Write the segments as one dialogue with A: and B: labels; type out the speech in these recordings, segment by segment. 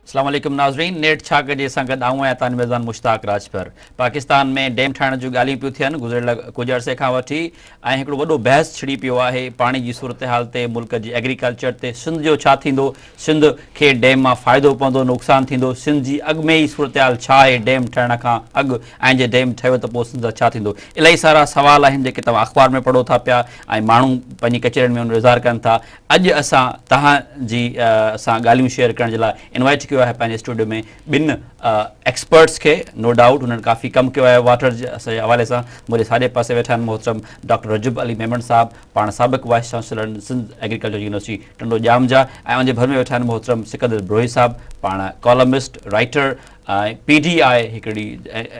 A: اسلام عليڪم ناظرين نيٺ ڇا ڪجي سان گڏ آئون آهيان توهان جو ميزبان مشتاق راڄپر پاڪستان ۾ ڊيم ٺاهڻ جون ڳالهيون پيون ٿين گذريل ڪجهه عرصي کان وٺي ۽ هڪڙو وڏو بحث ڇڙي پيو آهي پاڻي جي صورتحال تي ملڪ جي ايگريڪلچر تي سنڌ جو ڇا ٿيندو سنڌ کي ڊيم مان فائدو پوندو نقصان ٿيندو سنڌ جي اڳ ۾ ئي صورتحال ڇا آهي ڊيم ٺهڻ کان اڳ ۽ جي ڊيم ٺهيو ته پوء سنڌ سان ڇا ٿيندو الاهي سارا سوال آهن جيڪي توهان اخبار ۾ پڙهو ٿا پيا ۽ ماڻهو پنهنجي ڪچهرين ۾ ان جو اظهار ڪن ٿا اڄ اسان توهان جي سان ڳالهيون شيئر ڪرڻ جي لاء انوائٽ ڪيو آهي پنهنجي اسٽوڊيو ۾ ٻن ايڪسپرٽس کي نو ڊائوٽ هنن ڪافي ڪم ڪيو آهي واٽر جي حوالي سان منهنجي ساڄي پاسي ويٺا آهن محترم ڊاڪٽر رجب علي ميمڻ صاحب پاڻ سابق vice chancellor Sindh agriculture university Tando Jam جا ۽ ان جي ڀر ۾ ويٺا آهن محترم سڪندر بروهي صاحب پاڻ columnist, writer ۽ P D I هڪڙي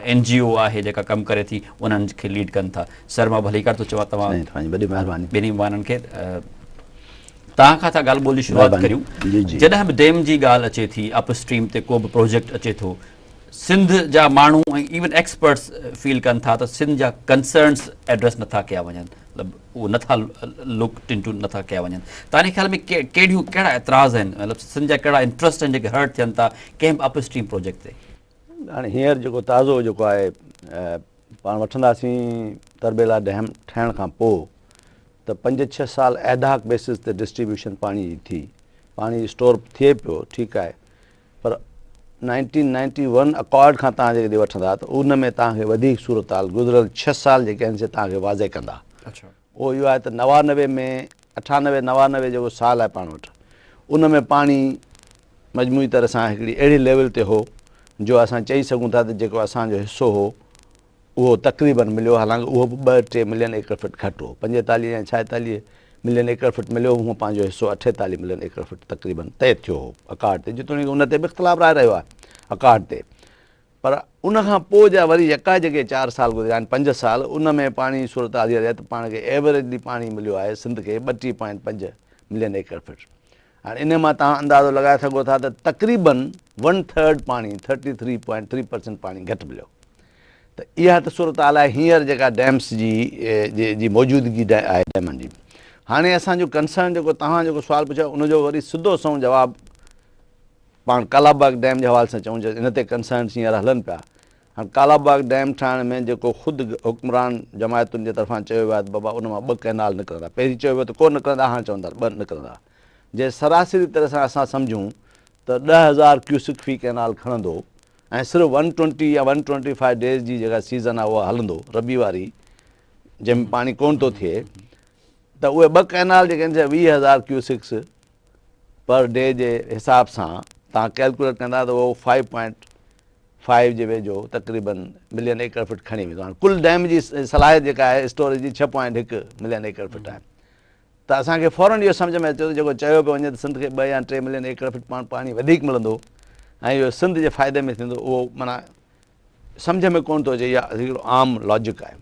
A: اين جي او آهي جيڪا ڪم ڪري ٿي انهن کي ليڊ ڪن ٿا. سر مان ڀليڪار ٿو چوان توهان
B: وڏي مهرباني
A: ٻنهي مهمانن کي. توهان کان ٿا ڳالهه ٻولهه جي شروعات ڪريون. جڏهن به ڊيم جي ڳالهه اچي ٿي اپ اسٽريم تي ڪو به پروجيڪٽ اچي ٿو سنڌ جا ماڻهو ۽ ايون ايڪسپرٽس فيل ڪن ٿا ته سنڌ جا ڪنسرنس ايڊريس نٿا ڪيا وڃن مطلب اهو نٿا لڪ انٽو نٿا ڪيا وڃن توهان جي خيال ۾ ڪهڙيون ڪهڙا اعتراض آهن مطلب سنڌ جا ڪهڙا انٽرسٽ آهن جيڪي هرٽ ٿين ٿا ڪنهن به اپ اسٽريم پروجيڪٽ تي؟
B: هاڻي هينئر جيڪو تازو جيڪو آهي پاڻ وٺنداسين تربيلا ڊيم ٺهڻ کان پوء ته پنج ڇهه سال ايڊهاڪ بيسز تي ڊسٽريبيوشن پاڻي جي ٿي پاڻي اسٽور ٿئي پيو ٺيڪ آهي پر 1991 اڪارڊ کان توهان جيڪڏهن وٺندا ته ان ۾ توهان کي وڌيڪ صورتحال گذريل ڇهه سال جيڪي آهن سي توهان کي واضح ڪندا. اهو اهو آهي ته 99 ۾ 98 99 جيڪو سال آهي پاڻ وٽ ان ۾ پاڻي مجموعي طرح سان هڪڙي اهڙي ليول تي هو جو اسان چئي سگهون ٿا ته جيڪو اسان جو حصو هو اهو تقريباً مليو، حالانڪ اهو به ٻه ٽي ملين ايڪڙ فٽ گهٽ هو، 45 يا 46 ملين ايڪڙ فٽ مليو هو، پنهنجو حصو 48 ملين ايڪڙ فٽ تقريباً طئي ٿيو هو اڪارڊ تي، جيتوڻيڪ ان تي به اختلاف راء رهيو آهي اڪارڊ تي، پر ان کان پوء جا وري يڪا جيڪي چار سال گذريا آهن پنج سال، ان ۾ پاڻي جي صورتحال اها رهي ته پاڻ کي ايوريجلي پاڻي مليو آهي سنڌ کي 32 پوائنٽ پنج ملين ايڪڙ فٽ. هاڻي انهي مان توهان اندازو لڳائي سگهو ٿا ته تقريباً ون ٿرڊ پاڻي، 33.3 پرسنٽ پاڻي گهٽ مليو. ته اها ته صورتحال آهي هينئر جيڪا ڊيمس جي جي موجودگي آهي ڊيمن جي. هاڻي اسان جو ڪنسرن جيڪو توهان جيڪو سوال پڇيو ان جو وري سڌو سنئون جواب پاڻ ڪالاباغ ڊيم جي حوالي سان چئون ان تي ڪنسرنس هينئر هلن پيا. هاڻ ڪالاباغ ڊيم ٺاهڻ ۾ جيڪو خود حڪمران جماعتن جي طرفان چيو ويو آهي ته بابا ان مان ٻه ڪئنال نڪرندا پهرين چيو ويو ته ڪو نڪرندا هاڻ چون ٿا ٻه نڪرندا جي سراسري طرح سان اسان سمجهون ته 10,000 ڪيوسڪ في ڪئنال کڻندو ۽ صرف ون ٽوئنٽي يا ون ٽوئنٽي فائيو ڊيز جي جيڪا سيزن آهي اها هلندو ربيع واري جنهن ۾ پاڻي ڪونه ٿو ٿئي ته اهي ٻه ڪئنال جيڪي آهن سي 20,000 ڪيوسڪس پر ڊي جي حساب سان توهان ڪيلڪوليٽ ڪندا ته اهو فائيو پوائنٽ فائيو جي ويجهو تقريبن ملين ايڪڙ فٽ کڻي ويندو هاڻي ڪل ڊيم جي صلاحيت جيڪا آهي اسٽوريج جي ڇهه پوائنٽ هڪ ملين ايڪڙ فٽ آهي ته اسان کي فورن اهو سمجهه ۾ اچي ٿو جيڪو چيو پيو وڃي ته سنڌ کي ٻه يا ٽي ملين ايڪڙ فٽ پاڻي وڌيڪ ملندو ۽ اهو سنڌ جي فائدي ۾ ٿيندو اهو معنيٰ سمجهه ۾ ڪونه ٿو اچي اها هڪڙو عام لاجڪ آهي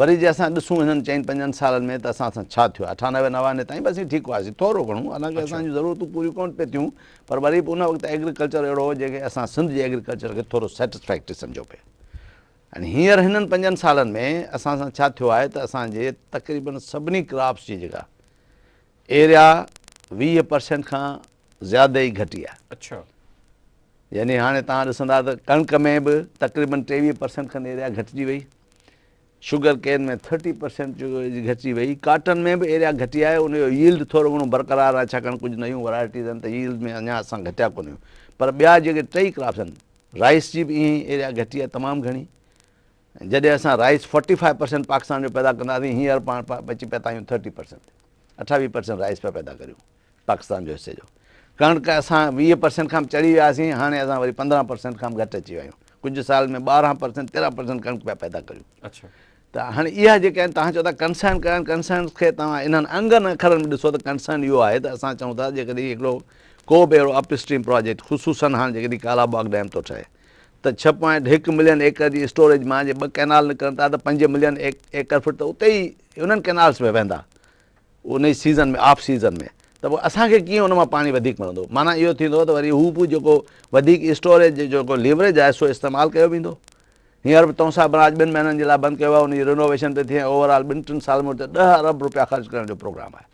B: وري جي اسان ڏسون هنن چئن پنجن سالن ۾ ته اسان سان ڇا ٿيو آهي 98 99 تائين به اسين ٺيڪ هئاسين ٿورو گهڻو حالانڪه اسان جون ضرورتون پوريون ڪونه پئي ٿيون پر وري به ان وقت ايگريڪلچر اهڙو هو جنهن کي اسان سنڌ جي ايگريڪلچر کي ٿورو سيٽسفيڪٽري سمجهيو پئي ۽ هينئر هنن پنجن سالن ۾ اسان سان ڇا ٿيو آهي ته اسان جي تقريبن سڀني ڪراپس جي جيڪا ايريا 20 پرسينٽ کان زياده ئي گهٽي آهي. اڇا. يعني هاڻي توهان ڏسندا ته ڪڻڪ ۾ به تقريبن 23 پرسينٽ کن ايريا گهٽجي وئي، شگر ڪين ۾ 30 پرسينٽ گهٽجي وئي، ڪاٽن ۾ به ايريا گهٽي آهي ان جو ييلڊ ٿورو گهڻو برقرار آهي ڇاڪاڻ ڪجهه نيون ورائٽيز آهن ته ييلڊ ۾ اڃا اسان گهٽيا ڪونه آهيون پر ٻيا جيڪي ٽئي ڪراپس آهن رائيس جي به ائين ئي ايريا گهٽي آهي تمام گهڻي. جڏهن اسان rice forty five percent Pakistan جو پيدا ڪنداسين هينئر پاڻ اچي پهتا آهيون ٿرٽي پرسينٽ تي 28 پرسينٽ رائيس پيا پيدا ڪريون پاڪستان جو حصي جو. ڪڻڪ اسان 20 پرسينٽ کان به چڙهي وياسين هاڻي اسان وري 15 پرسينٽ کان به گهٽ اچي ويا آهيون. ڪجهه سال ۾ 12 پرسينٽ 13 پرسينٽ ڪڻڪ پيا پيدا ڪريون. ته هاڻي اها جيڪي آهن توهان چئو ٿا ڪنسرن ڪيا آهن ڪنسرنس کي توهان انهن انگن اکرن ۾ ڏسو ته ڪنسرن اهو آهي ته اسان چئون ٿا جيڪڏهن هڪڙو ڪو به اهڙو اپ اسٽريم پراجيڪٽ خصوصن هاڻي جيڪڏهن ڪالا باغ ڊيم ٿو ٺهي ته ڇهه پوائنٽ هڪ ملين ايڪڙ جي اسٽوريج مان جي ٻه ڪئنال نڪرن ٿا ته پنج ملين ايڪڙ فٽ ته اتي ئي انهن ڪئنالس ۾ وهندا انهي سيزن ۾ آف سيزن ۾ ته پوء اسان کي ڪيئن ان مان پاڻي وڌيڪ ملندو معنيٰ اهو ٿيندو ته وري هو به جيڪو وڌيڪ اسٽوريج جو جيڪو ليوريج آهي سو استعمال ڪيو ويندو هينئر به تونسا براج ٻن مهينن جي لاء بند ڪيو ويو آهي، ان جي رينوويشن پئي ٿئي ۽ اوور آل ٻن ٽن سالن ۾ اتي ڏهه ارب رپيا خرچ ڪرڻ جو پروگرام آهي.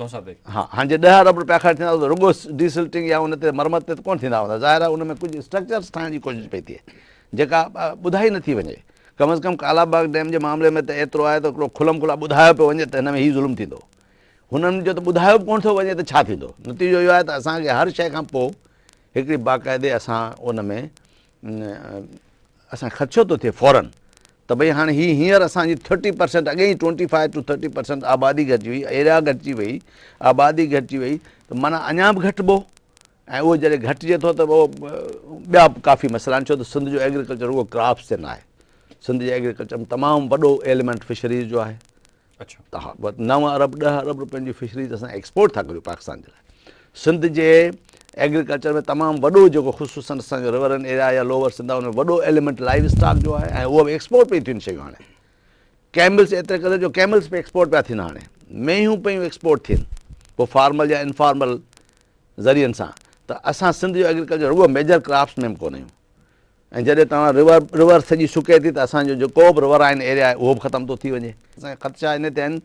A: تونسا تي.
B: ها هاڻي جي ڏهه ارب رپيا خرچ ٿيندا ته رڳو ڊي سلٽنگ يا ان تي مرمت تي ته ڪونه ٿيندا هوندا ظاهر آهي ان ۾ ڪجهه اسٽرڪچرس ٺاهڻ جي ڪوشش پئي ٿئي جيڪا ٻڌائي نٿي وڃي ڪم از ڪم ڪالا باغ ڊيم جي معاملي ۾ ته ايترو آهي ته هڪڙو کلم کلا ٻڌايو پيو وڃي ته هن ۾ هي ظلم ٿيندو هنن جو ته ٻڌايو به ڪونه ٿو وڃي ته ڇا ٿيندو نتيجو اهو آهي ته اسان کي هر شيء کان پوء هڪڙي باقاعدي اسان ان ۾ اسان کي خدشو ٿو ٿئي فورن ته ڀئي هاڻي هي هينئر اسان جي ٿرٽي پرسينٽ اڳي ئي twenty five to thirty percent آبادي گهٽجي وئي ايريا گهٽجي وئي آبادي گهٽجي وئي ته معنيٰ اڃا به گهٽبو ۽ اهو جڏهن گهٽجي ٿو ته پوء ٻيا به ڪافي مسئلا آهن ڇو ته سنڌ جو ايگريڪلچر رڳو ڪراپس تي ناهي سنڌ جي ايگريڪلچر ۾ تمام وڏو ايليمينٽ فشريز جو آهي اڇا نو ارب ڏهه ارب روپين جي فشريز اسان ايڪسپورٽ ٿا ڪريون پاڪستان جي لاء سنڌ جي ايگريڪلچر ۾ تمام وڏو جيڪو خصوصن اسان جو رورن ايريا يا لوور سنڌ آهي ان ۾ وڏو ايليمينٽ لائيو اسٽاڪ جو آهي ۽ اهو به ايڪسپورٽ پئي ٿين شيون هاڻي ڪيملس ايتري قدر جو ڪيملس به ايڪسپورٽ پيا ٿين هاڻي مينهون پيون ايڪسپورٽ ٿين پوء فارمل يا انفارمل ذريعن سان ته اسان سنڌ جو ايگريڪلچر رڳو ميجر ڪراپس ۾ به ڪونه آهيون ۽ جڏهن توهان رور رور سڄي سڪي ٿي ته اسان جو جيڪو به رورائن ايريا آهي اهو به ختم ٿو ٿي وڃي. اسان کي خدشا ان تي آهن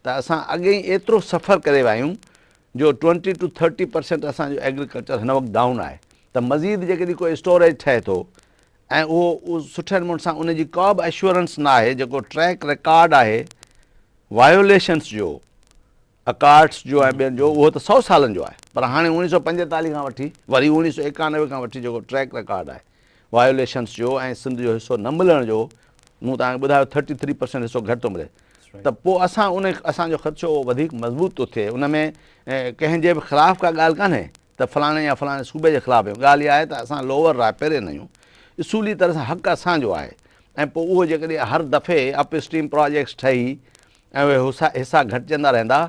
B: ته اسان اڳي ئي ايترو سفر ڪري ويا آهيون جو ٽوئنٽي ٽو ٿرٽي پرسينٽ اسان جو ايگريڪلچر هن وقت ڊائون آهي ته مزيد جيڪڏهن ڪو اسٽوريج ٺهي ٿو ۽ اهو سٺي نموني سان ان جي ڪا به اشورنس نه آهي جيڪو ٽريڪ رڪارڊ آهي وايوليشنس جو اڪارڊس جو ۽ ٻين جو اهو ته سئو سالن جو آهي پر هاڻي اوڻيهه سئو پنجيتاليهه کان وٺي وري اوڻيهه سئو ايڪانوي کان وٺي جيڪو ٽريڪ رڪارڊ آهي وايوليشنس جو ۽ سنڌ جو حصو نه ملڻ جو مون توهان کي ٻڌايو ٿرٽي ٿري پرسينٽ حصو گهٽ ٿو ملي ته پوء اسان ان اسان جو خدشو اهو وڌيڪ مضبوط ٿو ٿئي ان ۾ ڪنهن جي به خلاف ڪا ڳالهه ڪانهي ته فلاڻي يا فلاڻي صوبي جي خلاف آهيون ڳالهه اها آهي ته اسان لوور رائپيرين آهيون اصولي طرح سان حق اسان جو آهي ۽ پوء اهو جيڪڏهن هر دفعي اپ اسٽريم پراجيڪٽس ٺهي ۽ اهي حصا گهٽجندا رهندا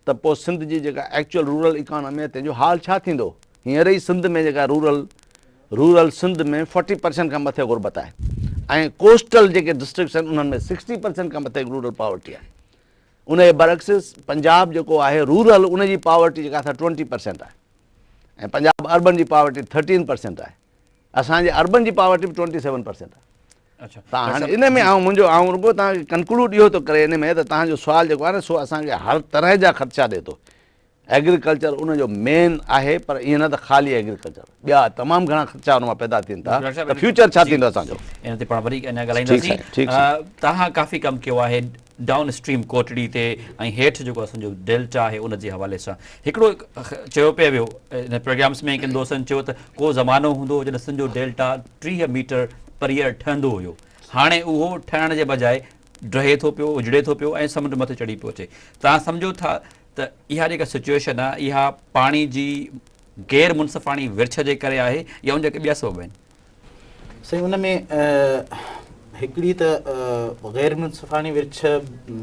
B: ته پوء سنڌ جي جيڪا ايڪچوئل رورل اڪانامي آهي تنهن جو حال ڇا ٿيندو؟ هينئر ئي سنڌ ۾ جيڪا rural rural Sindh ۾ forty percent کان مٿي غربت آهي ۽ ڪوسٽل جيڪي ڊسٽرڪٽس آهن انهن ۾ سڪسٽي پرسينٽ کان مٿي رورل پاورٽي آهي ان جي برعڪس پنجاب جيڪو آهي رورل ان جي پاورٽي جيڪا آهي ٽوئنٽي پرسينٽ آهي ۽ پنجاب اربن جي پاورٽي ٿرٽين پرسينٽ آهي اسان جي اربن جي پاورٽي به ٽوئنٽي سيون پرسينٽ آهي ته هاڻي ان ۾ آئون منهنجو آئون رڳو توهان کي ڪنڪلوڊ اهو ٿو ڪري ان ۾ ته توهان جو سوال جيڪو آهي نه سو اسان کي هر طرح جا خدشا ڏئي ٿو ايگريڪلچر ان جو مين آهي پر ائين نه ته خالي ايگريڪلچر ٻيا تمام گهڻا خدشا ان مان پيدا ٿين ٿا ته فيوچر ڇا ٿيندو اسان جو
A: ان تي پاڻ وري اڃا ڳالهائينداسين توهان ڪافي ڪم ڪيو آهي ڊائون اسٽريم ڪوٽڙي تي ۽ هيٺ جيڪو اسان جو ڊيلٽا آهي ان جي حوالي سان هڪڙو چيو پئي ويو ان پروگرامس ۾ ڪن دوستن چيو ته ڪو زمانو هوندو هو جڏهن سنڌ جو ڊيلٽا 30 ميٽر پر ايئر ٺهندو هيو هاڻي اهو ٺهڻ جي بجاء ڊهي ٿو پيو اجڙي ٿو پيو ۽ سمنڊ مٿي چڙهي پيو اچي توهان سمجهو ٿا ته اها جيڪا سچويشن آهي اها پاڻي جي غير منصفاڻي ورڇ جي ڪري آهي يا ان جا ڪي ٻيا سبب آهن؟
C: سائين ان ۾ هڪڙي ته غير منصفاڻي ورڇ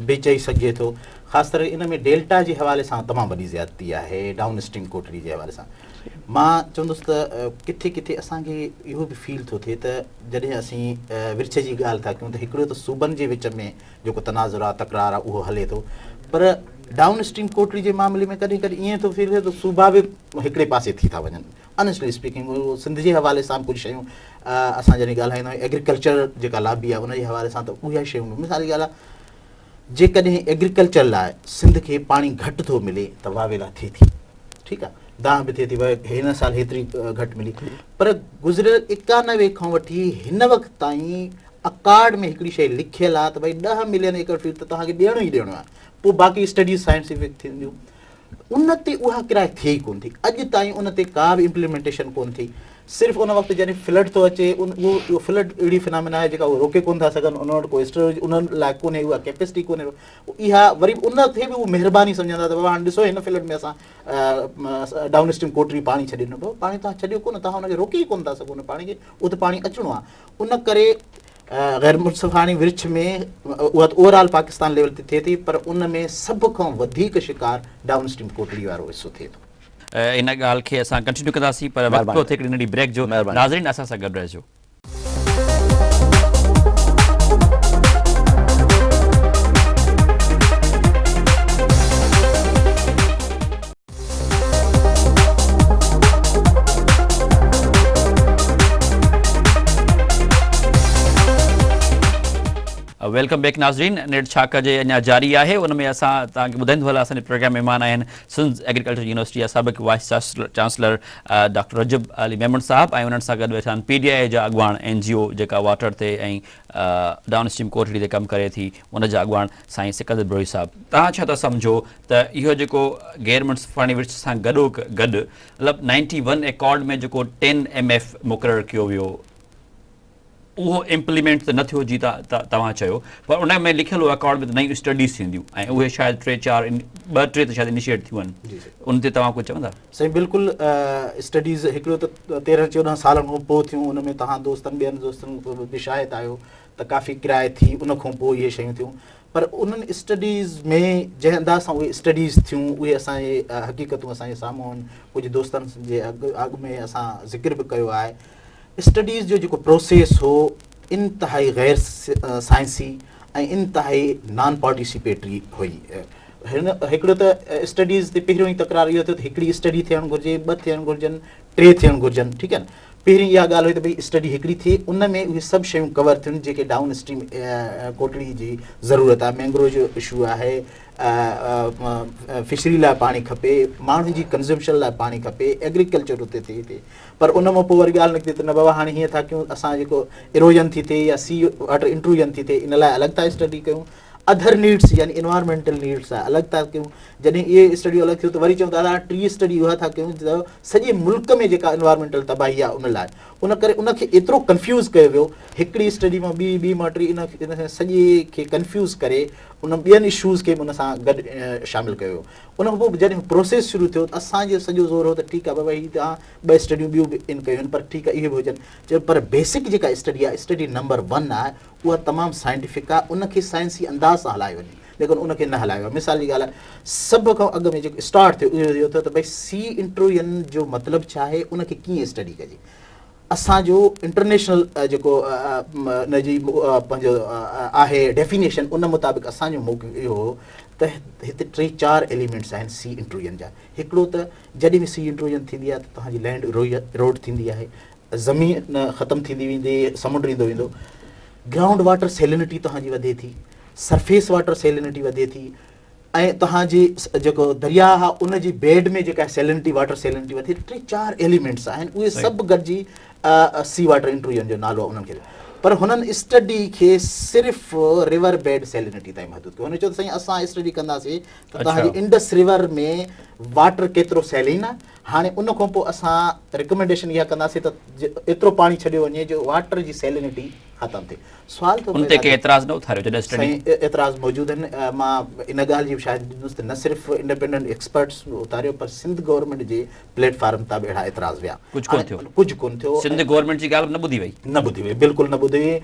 C: به چئي سگهجي ٿو خاص طرح ان ۾ ڊيلٽا جي حوالي سان تمام وڏي زيادتي آهي ڊائون اسٽريم ڪوٽڙي جي حوالي سان مان چوندس ته ڪٿي ڪٿي اسان کي اهو به فيل ٿو ٿئي ته جڏهن اسين ورڇ جي ڳالهه ٿا ڪيون ته هڪڙو ته صوبن جي وچ ۾ جيڪو تناظر آهي تڪرار آهي اهو هلي ٿو پر ڊائون اسٽريم ڪوٽڙي جي معاملي ۾ ڪڏهن ڪڏهن ائين ٿو فيل ٿئي ته صوبا به هڪڙي پاسي ٿي ٿا وڃن آنيسٽلي اسپيڪنگ اهو سنڌ جي حوالي سان به ڪجهه شيون اسان جڏهن ڳالهائيندا آهيون ايگريڪلچر جيڪا لابي آهي ان جي حوالي سان ته اها شيون به مثال جي ڳالهه آهي جيڪڏهن ايگريڪلچر لاء سنڌ کي پاڻي گهٽ ٿو ملي ته واويلا ٿئي ٿي ٺيڪ آهي دانهن به ٿئي ٿي ڀاء هن سال هيتري گهٽ ملي پر گذريل 91 کان وٺي هن وقت تائين اڪارڊ ۾ هڪڙي شيء لکيل آهي ته ڀاء 10 ملين ايڪڙ فيٽ ته توهان کي ڏيڻو ئي ڏيڻو آهي پوء باقي اسٽڊيز سائنٽيفڪ ٿينديون ان تي اها ڪرائي ٿئي ئي ڪونه ٿي. اڄ تائين ان تي ڪا به امپليمينٽيشن ڪونه ٿي. صرف ان وقت جڏهن فلڊ ٿو اچي ان اهو اهو فلڊ اهڙي فنامينا آهي جيڪا اهي روڪي ڪونه ٿا سگهن ان وٽ ڪو اسٽوريج انهن لاء ڪونهي اها ڪيپيسٽي ڪونهي اها وري به ان کي به اهو مهرباني سمجهندا ته بابا هاڻي ڏسو هن فلڊ ۾ اسان ڊائون اسٽريم ڪوٽري پاڻي ڇڏي ڏنو بابا پاڻي توهان ڇڏيو ڪونه توهان ان کي روڪي ئي ڪونه ٿا سگهو ان پاڻي کي اهو ته پاڻي اچڻو آهي ان ڪري غير منصفاڻي ورڇ ۾ اها ته اوور آل پاڪستان ليول تي ٿئي ٿي پر ان ۾ سڀ کان وڌيڪ شڪار ڊائون اسٽريم ڪوٽڙي وارو حصو ٿئي ٿو.
A: ان ڳالهه کي اسان ڪنٽينيو ڪنداسين پر وقت پيو ٿئي هڪڙي ننڍي بريڪ جو ناظرين اسان سان گڏ رهجو. Welcome back ناظرين نيٺ ڇا ڪجي اڃا جاري آهي ان ۾ اسان توهان کي ٻڌائيندو هلان اسان جي پروگرام مهمان آهن سنڌ ايگريڪلچر يونيورسٽي جا سابق vice chancellor doctor Rajab Ali Memon صاحب ۽ انهن سان گڏ ويٺا آهن پي ڊي I جا اڳواڻ اين جي او جيڪا واٽر تي ۽ ڊائون اسٽريم ڪوٽڙي تي ڪم ڪري ٿي ان جا اڳواڻ سائين سڪندر بروهي صاحب. توهان ڇا ٿا سمجهو ته اهو جيڪو غير منصفاڻي ورڇ سان گڏو گڏ مطلب نائنٽي ون ايڪارڊ ۾ جيڪو ٽين ايم ايف مقرر ڪيو ويو اهو امپليمينٽ ته نه ٿيو جي توهان چيو پر ان ۾ لکيل هو اڪارڊ ۾ ته نيون اسٽڊيز ٿينديون ۽ اهي شايد ٽي چار ٻه ٽي ته شايد انيشيٽ ٿيون آهن ان تي توهان ڪجهه چوندا؟
C: سائين بلڪل اسٽڊيز هڪڙو ته تيرهن چوڏهن سالن کان پوء ٿيون ان ۾ توهان دوستن ٻين دوستن به شاهد آهيو ته ڪافي ڪراء ٿي ان کان پوء اهي شيون ٿيون پر انهن اسٽڊيز ۾ جنهن انداز سان اهي اسٽڊيز ٿيون اهي اسان جي حقيقتون اسان جي سامهون آهن ڪجهه دوستن جي اڳ ۾ اسان ذڪر به ڪيو آهي اسٽڊيز جو جيڪو پروسيس هو انتهائي غير سائنسي ۽ انتهائي نان پارٽيسپيٽري هئي. هن هڪڙو ته اسٽڊيز تي پهريون ئي تڪرار اهو ٿيو ته هڪڙي اسٽڊي ٿيڻ گهرجي، ٻه ٿيڻ گهرجن، ٽي ٿيڻ گهرجن، ٺيڪ آهي نه. پهرين اها ڳالهه هئي ته ڀئي اسٽڊي هڪڙي ٿئي ان ۾ اهي سڀ شيون ڪور ٿين جيڪي ڊائون اسٽريم ڪوٽڙي جي ضرورت آهي، مينگروو جو اشو آهي، فشري لاء پاڻي کپي، ماڻهن جي ڪنزمپشن لاء پاڻي کپي، ايگريڪلچر اتي ٿئي ٿي. پر ان مان پوء وري ڳالهه نڪتي ته نه بابا هاڻي هيئن ٿا ڪيون اسان جيڪو اروجن ٿي ٿئي يا سي واٽر انٽروجن ٿي ٿئي ان لاء الڳ ٿا اسٽڊي ڪيون اڌر نيڊس يعني انوائرمينٽل نيڊس لاء الڳ ٿا ڪيون جڏهن اهي اسٽڊيون الڳ ٿيون ته وري چون دادا ٽي اسٽڊي اها ٿا ڪيون ته سڄي ملڪ ۾ جيڪا انوائرمينٽل تباهي آهي ان لاء ان ڪري ان کي ايترو ڪنفيوز ڪيو ويو هڪڙي اسٽڊي مان ٻي ٻي مان ٽي ان سڄي کي ڪنفيوز ڪري ان ٻين اشوز کي به ان سان گڏ شامل ڪيو ويو ان کان پوء جڏهن پروسيس شروع ٿيو ته اسان جو سڄو زور هو ته ٺيڪ آهي بابا هي توهان ٻه اسٽڊيون ٻيون به ان ڪيون آهن پر ٺيڪ آهي اهي به هجن چيو پر بيسڪ جيڪا اسٽڊي آهي اسٽڊي نمبر ون آهي اها تمام سائنٽيفڪ آهي ان کي سائنسي انداز سان هلايو وڃي ليڪن ان کي نه هلايو ويو مثال جي ڳالهه آهي سڀ کان اڳ ۾ جيڪو اسٽارٽ ٿيو اهو اهو ٿيو ته ڀئي سي انٽروين جو مطلب ڇا آهي ان کي ڪيئن اسٽڊي ڪجي اسان جو انٽرنيشنل جيڪو ان جي پنهنجو آهي ڊيفينيشن ان مطابق اسان جو موقف اهو هو ته هتي ٽي چار ايليمينٽس آهن سي انٽروجن جا هڪڙو ته جڏهن به سي انٽروجن ٿيندي آهي ته توهان جي لينڊ اروڊ ٿيندي آهي زمين ختم ٿيندي ويندي سمنڊ ايندو ويندو گرائونڊ واٽر سيلينٽي توهان جي وڌي ٿي سرفيس واٽر سيلينٽي وڌي ٿي ۽ توهان جي جيڪو درياهه آهي ان جي بيڊ ۾ جيڪا سيلنٽي واٽر سيلنٽي وڌي ٽي چار ايليمينٽس آهن اهي سڀ گڏجي سي واٽر انٽروجن جو نالو آهي انهن کي پر هنن اسٽڊي کي صرف ريور بيڊ سيلنٽي تائين محدود ڪيو هن چيو ته سائين اسان اسٽڊي ڪنداسين ته توهان جي انڊس ريور ۾ واٽر ڪيترو سيلين آهي هاڻي ان کان پوء اسان ريڪمينڊيشن اها ڪنداسين ته ايترو پاڻي ڇڏيو وڃي جو واٽر جي سيلنٽي ختم ٿئي سوال ٿو
A: ان تي ڪنهن اعتراض نه اٿاريو جڏهن اسٽڊي.
C: سائين اعتراض موجود آهن مان ان ڳالهه جي به شاهدي ڏيندس ته نه صرف انڊيپينڊنٽ ايڪسپرٽس اٿاريو پر سنڌ گورنمينٽ جي پليٽ فارم تان به اهڙا اعتراض ويا.
A: ڪجهه ڪونه ٿيو.
C: ڪجهه ڪونه ٿيو.
A: سنڌ گورنمينٽ جي ڳالهه به نه ٻڌي وئي.
C: نه ٻڌي وئي بلڪل نه ٻڌي وئي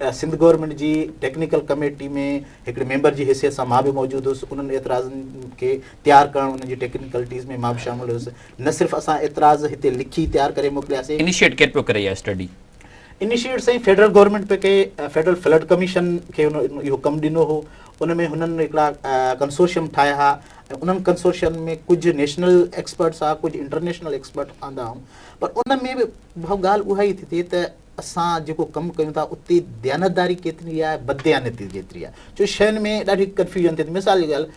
C: ۽ سنڌ گورنمينٽ جي ٽيڪنيڪل ڪميٽي ۾ هڪڙي ميمبر جي حيثيت سان مان به موجود هيس انهن اعتراضن کي تيار ڪرڻ انهن جي ٽيڪنيڪلٽيز ۾ مان به شامل هيس نه صرف اسان اعتراض هتي لکي تيار ڪري موڪلياسين.
A: انيشيٽ ڪير پيو ڪري اها اسٽڊي؟
C: انيشيٽ سائين فيڊرل گورنمينٽ پئي ڪئي، فيڊرل فلڊ ڪميشن کي ان اهو ڪم ڏنو هو، ان ۾ هنن هڪڙا ڪنسورشيم ٺاهيا ها ۽ انهن ڪنسورشيم ۾ ڪجهه نيشنل ايڪسپرٽس ها ڪجهه انٽرنيشنل ايڪسپرٽ آندا هئائون پر ان ۾ به ڀائو ڳالهه اها ئي ٿي ٿئي ته اسان جيڪو ڪم ڪيون ٿا اتي ديانتداري ڪيتري آهي بدديانتي ڪيتري آهي ڇو شين ۾ ڏاڍي ڪنفيوزن ٿئي ٿي مثال جي ڳالهه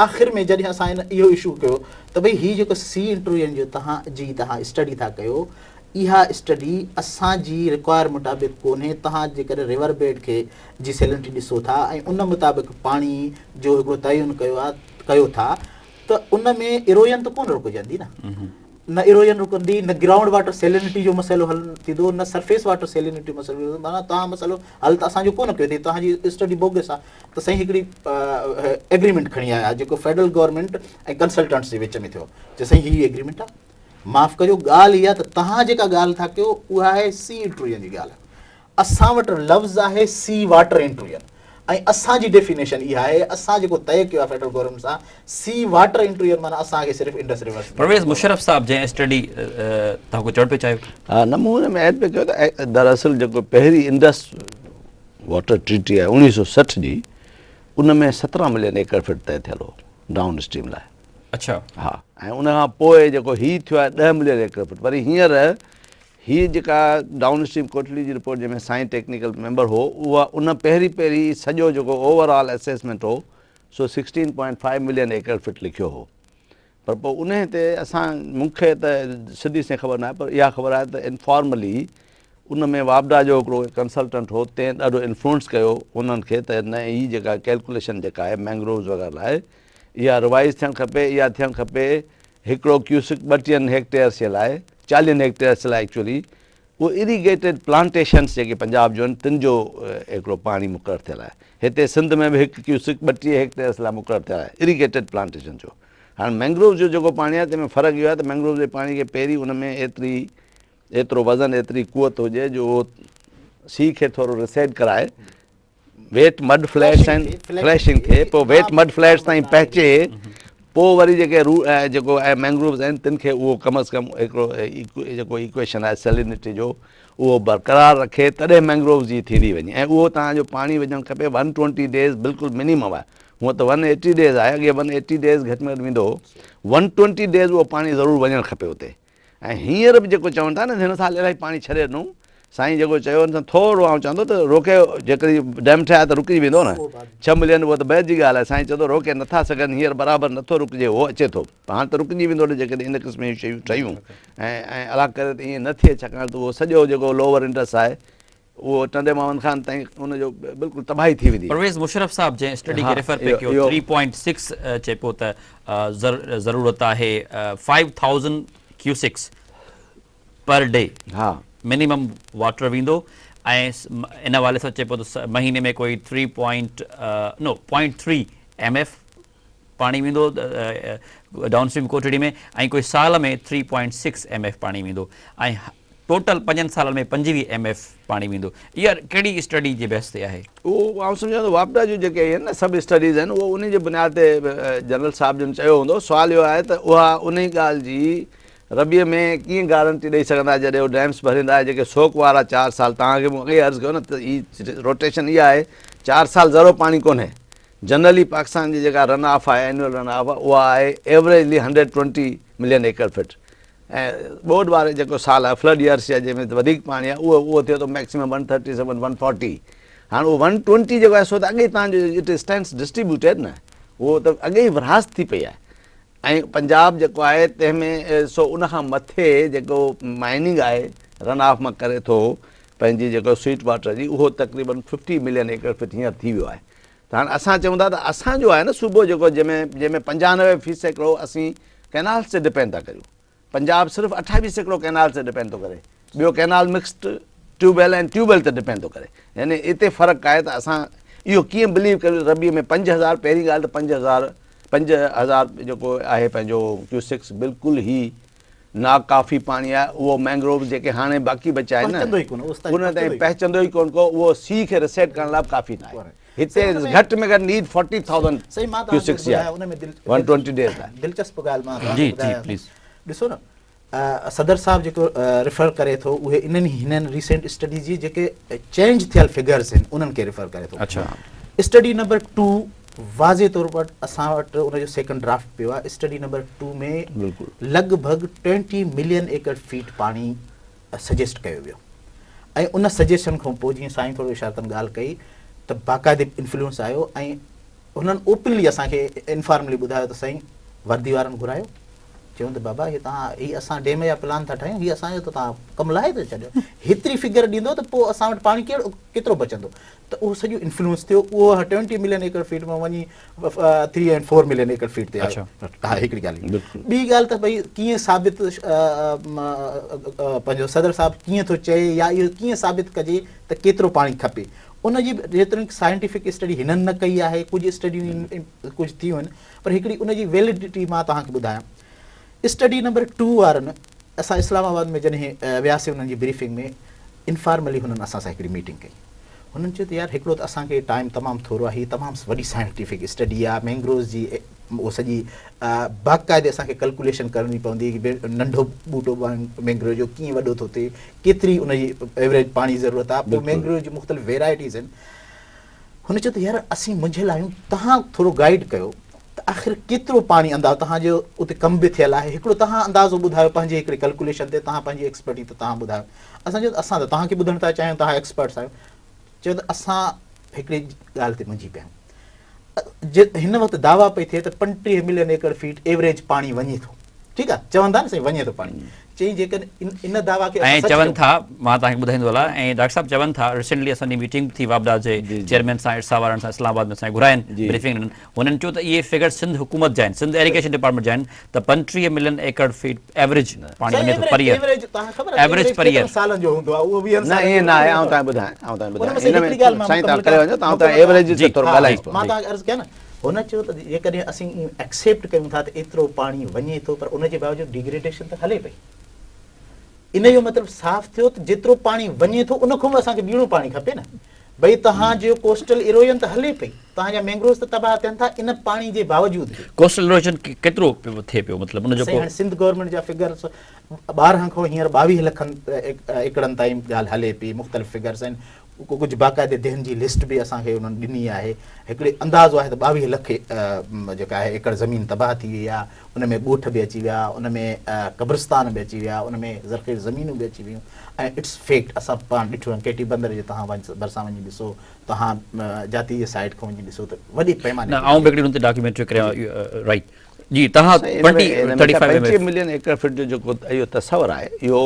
C: آخر ۾ جڏهن اسان ان اهو اشو ڪيو ته ڀئي هي جيڪو سي انٽروجن جو توهان جي توهان اسٽڊي ٿا ڪيو اها اسٽڊي اسان جي رڪوائر مطابق ڪونهي توهان جيڪڏهن ريور بيڊ کي جي سيلنٽي ڏسو ٿا ۽ ان مطابق پاڻي جو هڪڙو تعين ڪيو آ ڪيو ٿا ته ان ۾ اروجن ته ڪونه رڪجندي نه نه اروجن رڪندي نه گرائونڊ واٽر سيلينٽي جو مسئلو حل ٿيندو نه سرفيس واٽر سيلينٽي جو مسئلو ٿيندو معنيٰ توهان مسئلو حل ته اسان جو ڪونه ڪيو اٿئي توهان جي اسٽڊي بوگس آ ته سائين هڪڙي ايگريمينٽ کڻي آيا جيڪو فيڊرل گورنمينٽ ۽ ڪنسلٽنٽس جي وچ ۾ ٿيو چي سائين هي ايگريمينٽ آ معاف ڪجو ڳالهه اها ته توهان جيڪا ڳالهه ٿا ڪيو اها آهي سي انٽروجن جي ڳالهه اسان وٽ لفظ آهي سي واٽر انٽروجن ۽ اسان جي ڊيفينيشن اها آهي اسان جيڪو طئي ڪيو آهي فيڊرل گورنمينٽ سان سي واٽر انٽروجن معنيٰ اسان کي صرف انڊس ريور
A: پرويز مشرف صاحب جنهن اسٽڊي توهان ڪجهه چوڻ پئي چاهيو.
B: ها نه مون ان ۾ ايڊ پئي ڪيو ته دراصل جيڪو پهرين انڊس واٽر ٽريٽي آهي 1960 جي ان ۾ 17 ملين ايڪڙ فٽ طئي ٿيل هو ڊائون اسٽريم لاء.
A: اڇا.
B: ها ۽ ان کان پوء جيڪو هي ٿيو آهي 10 ملين ايڪڙ فٽ وري هينئر هيء جيڪا ڊائون اسٽريم ڪوٽڙي جي رپورٽ جنهن ۾ سائين ٽيڪنيڪل ميمبر هو اها ان پهرين پهرين سڄو جيڪو اوور آل اسيسمينٽ هو سو 16.5 ملين ايڪڙ فٽ لکيو هو پر پوء انهي تي اسان مون کي ته سڌي سنئين خبر ناهي پر اها خبر آهي ته انفارملي ان ۾ واپڊا جو هڪڙو ڪنسلٽنٽ هو تنهن ڏاڍو انفلوئنس ڪيو انهن کي ته نه هي جيڪا ڪيلڪوليشن جيڪا آهي مينگرووز وغيره لاء اها روائز ٿيڻ کپي اها ٿيڻ کپي هڪڙو ڪيوسڪ ٻٽيهن هيڪٽيئرس جي لاء چاليهن هيڪٽيئرس لاء ايڪچولي اهو اريگيٽيڊ پلانٽيشنس جيڪي پنجاب جون آهن تن جو هڪڙو پاڻي مقرر ٿيل آهي. هتي سنڌ ۾ به هڪ ڪيوسڪ 32 هيڪٽيئرس لاء مقرر ٿيل آهي اريگيٽيڊ پلانٽيشن جو. هاڻ مينگرووز جو جيڪو پاڻي آهي تنهن ۾ فرق اهو آهي ته مينگرووز جي پاڻي کي پهرين ان ۾ ايتري ايترو وزن ايتري قوت هجي جو اهو سي کي ٿورو ريسيڊ ڪرائي ويٽ مڊ فليٽس آهن فليشنگ ٿئي پوء ويٽ مڊ فليٽس تائين پهچي پوء وري جيڪي رو جيڪو ۽ مينگرووز آهن تن کي اهو ڪم از ڪم هڪڙو جيڪو ايڪويشن آهي سيلينٽي جو اهو برقرار رکي تڏهن مينگرووز جي ٿيندي وڃي ۽ اهو توهان جو پاڻي وجهڻ کپي ون ٽوئنٽي ڊيز بلڪل منيمم آهي هونء ته ون ايٽي ڊيز آهي اڳي ون ايٽي ڊيز گهٽ ۾ گهٽ ويندو هو ون ٽوئنٽي ڊيز اهو پاڻي ضرور وڃڻ کپي اتي ۽ هينئر به جيڪو چون ٿا نه هن سال الاهي پاڻي ڇڏي ڏنو سائين جيڪو چيو ان سان ٿورو آئون چوان ٿو ته روڪي جيڪڏهن ڊيم ٺهيا ته رڪجي ويندو نه ڇهه ملين اهو ته بعد جي ڳالهه آهي سائين چوندو روڪي نٿا سگهن هينئر برابر نٿو رڪجي اهو اچي ٿو پر هاڻ ته رڪجي ويندو نه جيڪڏهن ان قسم جون شيون ٺهيون ۽ ۽ الله ڪري ته ائين نه ٿئي ڇاڪاڻ ته اهو سڄو جيڪو لوور انڊس آهي اهو ٽنڊي محمد خان تائين ان جو بلڪل تباهي ٿي ويندي.
A: پرويز مشرف صاحب جنهن اسٽڊي کي ريفر پئي ڪيو ٿري پوائنٽ سڪس چئي پيو ته ضرورت آهي five thousand cusecs per day minimum water ويندو ۽ ان حوالي سان چئي پيو ته مهيني ۾ ڪوئي three point no point three M F پاڻي ويندو ڊائون اسٽريم ڪوٽڙي ۾ ۽ ڪوئي سال ۾ three point six M F پاڻي ويندو ۽ ٽوٽل پنجن سالن ۾ 25 ايم ايف پاڻي ويندو. اها ڪهڙي اسٽڊي جي بيس تي آهي؟
B: اهو آئون سمجهان ٿو واپڊا جون جيڪي آهن نه سڀ اسٽڊيز آهن اهو انهي جي بنياد تي جنرل صاحب جن چيو هوندو. سوال اهو آهي ته اها انهي ڳالهه جي ربيع ۾ ڪيئن گارنٽي ڏئي سگهندا جڏهن هو ڊيمس ڀريندا جيڪي سوڪ وارا چار سال توهان کي مون اڳي عرض ڪيو نه ته هي روٽيشن اها آهي چار سال ذرو پاڻي ڪونهي جنرلي پاڪستان جي جيڪا رن آف آهي اينوئل رن آف اها آهي ايوريجلي 120 ملين ايڪڙ فٽ ۽ ٻوڏ واري جيڪو سال آهي فلڊ يئرس يا جنهن ۾ وڌيڪ پاڻي آهي اهو اهو ٿئي ٿو ميڪسيمم 137 140 هاڻ اهو 120 جيڪو آهي سو ته اڳي ئي تان جو it stands distributed نه اهو ته اڳي ئي ورهاست ٿي پئي آهي ۽ پنجاب جيڪو آهي تنهن ۾ سو ان کان مٿي جيڪو مائننگ آهي رن آف مان ڪري ٿو پنهنجي جيڪو سوئيٽ واٽر جي اهو تقريبن 50 ملين ايڪڙ فٽ هينئر ٿي ويو آهي ته هاڻ اسان چئون ٿا ته اسان جو آهي نه صوبو جيڪو جنهن ۾ جنهن ۾ 95 في سيڪڙو اسين ڪئنالز تي ڊپينڊ ٿا ڪريون پنجاب صرف 28 سيڪڙو ڪئنالز تي ڊپينڊ ٿو ڪري ٻيو canal mixed tube well ۽ tube well تي ڊپينڊ ٿو ڪري يعني اتي فرق آهي ته اسان اهو ڪيئن بليو ڪريون ربيع ۾ 5000 پهرين ڳالهه ته 5000 5000 جيڪو آهي پنهنجو ڪيوسڪس بلڪل هي ناڪافي پاڻي آهي اهو مينگرووز جيڪي هاڻي باقي بچيا آهن نه ان تائين پهچندو ئي ڪونه ڪو اهو سي کي ريسيٽ ڪرڻ لاء به ڪافي ناهي هتي گهٽ ۾ گهٽ نيڊ 40000 ڪيوسڪس جي آهي 120 ڊيز لاء.
C: دلچسپ ڳالهه مان توهان کي ٻڌايان ٿو ڏسو نه صدر صاحب جيڪو ريفر ڪري ٿو اهي انهن هنن ريسينٽ اسٽڊيز جي جيڪي چينج ٿيل فگرز آهن انهن کي ريفر ڪري ٿو اسٽڊي نمبر 2 واضح طور پر اسان وٽ ان جو سيڪنڊ ڊرافٽ پيو آهي اسٽڊي نمبر 2 ۾ لڳ ڀڳ 20 ملين ايڪڙ فيٽ پاڻي سجيسٽ ڪيو ويو ۽ ان سجيشن کان پوء جيئن سائين ٿورو اشارتن ڳالهه ڪئي ته باقاعدي انفلوئنس آيو ۽ هنن اوپنلي اسان کي انفارملي ٻڌايو ته سائين وردي وارن گهرايو چيون ته بابا هي توهان هي اسان ڊيم جا پلان ٿا ٺاهيون هي اسان جو ته توهان ڪم لاهي ٿا ڇڏيو هيتري فگر ڏيندو ته پوء اسان وٽ پاڻي ڪهڙو ڪيترو بچندو ته اهو سڄو انفلوئنس ٿيو اهو ٽوئنٽي ملين ايڪڙ فيٽ مان وڃي three and four million acre feet تي آيو ها هڪڙي ڳالهه ٻي ڳالهه ته ڀئي ڪيئن ثابت پنهنجو صدر صاحب ڪيئن ٿو چئي يا اهو ڪيئن ثابت ڪجي ته ڪيترو پاڻي کپي ان جي جيتوڻيڪ سائنٽيفڪ اسٽڊي هنن نه ڪئي آهي ڪجهه اسٽڊيون ڪجهه ٿيون آهن پر هڪڙي ان جي ويلڊٽي مان توهان کي ٻڌايان اسٽڊي نمبر ٽو وارن اسان اسلام آباد ۾ جڏهن وياسين انهن جي بريفنگ ۾ انفارملي هنن اسان سان هڪڙي ميٽنگ ڪئي. هنن چيو ته يار هڪڙو ته اسان کي ٽائيم تمام ٿورو آهي، هي تمام وڏي سائنٽيفڪ اسٽڊي آهي، مينگروز جي اهو سڄي باقاعدي اسان کي ڪلڪوليشن ڪرڻي پوندي ڪي ننڍو ٻوٽو مينگروز جو ڪيئن وڏو ٿو ٿئي، ڪيتري ان جي ايوريج پاڻي ضرورت آهي، پوء مينگروز جون مختلف ويرائٽيز آهن. هن چيو ته يار اسين منجهيل آهيون، توهان ٿورو گائيڊ ڪيو ته ته آخر ڪيترو پاڻي اندازو توهان جو اتي ڪم به ٿيل آهي هڪڙو توهان اندازو ٻڌايو پنهنجي هڪڙي ڪلڪوليشن تي توهان پنهنجي ايڪسپرٽي تي توهان ٻڌايو اسان چيو ته اسان ته توهان کي ٻڌڻ ٿا چاهيون توهان ايڪسپرٽس آهيو چيو ته اسان هڪڙي ڳالهه تي منجهي پيا آهيون هن وقت دعويٰ پئي ٿئي ته 35 ملين ايڪڙ فيٽ ايوريج پاڻي وڃي ٿو ٺيڪ آهي چون ٿا نه سائين وڃي ٿو پاڻي چئي جيڪڏهن ان دعويٰ کي
A: ۽ چون ٿا مان توهان کي ٻڌائيندو هلان ۽ ڊاڪٽر صاحب چون ٿا ريسينٽلي اسان جي ميٽنگ به ٿي واپڊا جي چيئرمين سان ارسا وارن سان اسلام آباد ۾ اسان کي گهراين بريفنگ ڏنن هنن چيو ته اهي فگر سنڌ حڪومت جا آهن سنڌ ايريگيشن ڊپارٽمينٽ جا آهن ته 35 ملين ايڪڙ فيٽ ايوريج پاڻي وڃي ٿو پر ايئر ايوريج پر ايئر
B: نه ائين نه آهي آئون توهان کي ٻڌايان آئون توهان کي ٻڌايان ان ۾ سائين توهان ڪري وڃو ته آئون توهان ايوريج تي ٿورو ڳالهائيان ٿو
C: مان توهان کي عرض ڪيان نه هن چيو ته جيڪڏهن اسين ايڪسيپٽ ڪيون ٿا ته ايترو پاڻي وڃي ٿو پر ان جي باوجود ڊيگريڊيشن ته هلي پئي ان جو مطلب صاف ٿيو ته جيترو پاڻي وڃي ٿو ان کان به اسان کي ٻيڻو پاڻي کپي نه. ڀئي توهان جو ڪوسٽل ايروزن ته هلي پئي، توهان جا مينگروز ته تباهه ٿين ٿا ان پاڻي جي باوجود به.
A: ڪوسٽل ايروزن ڪيترو ٿئي پيو مطلب ان جو
C: سائين هاڻي سنڌ گورنمينٽ جا فگرس 12 کان هينئر 22 لکن ايڪڙن تائين ڳالهه هلي پئي مختلف فگرس آهن ڪجهه باقاعدي ديهن جي لسٽ به اسان کي انهن ڏني آهي هڪڙي اندازو آهي ته 22 لک جيڪا آهي ايڪڙ زمين تباهه ٿي وئي آهي ان ۾ ڳوٺ به اچي ويا، ان ۾ قبرستان به اچي ويا، ان ۾ زرخيز زمينون به اچي ويون ۽ it's fact اسان پاڻ ڏٺو آهي ڪيٽي بندر جي توهان ڀرسان وڃي ڏسو، توهان جاتي جي سائيڊ کان وڃي ڏسو ته وڏي پيماني
A: نه آئون به هڪڙي ان تي ڊاڪيومينٽري ڪريان رائيٽ جي توهان
B: twenty thirty five M F 25 million acre feet جو جيڪو اهو تصور آهي اهو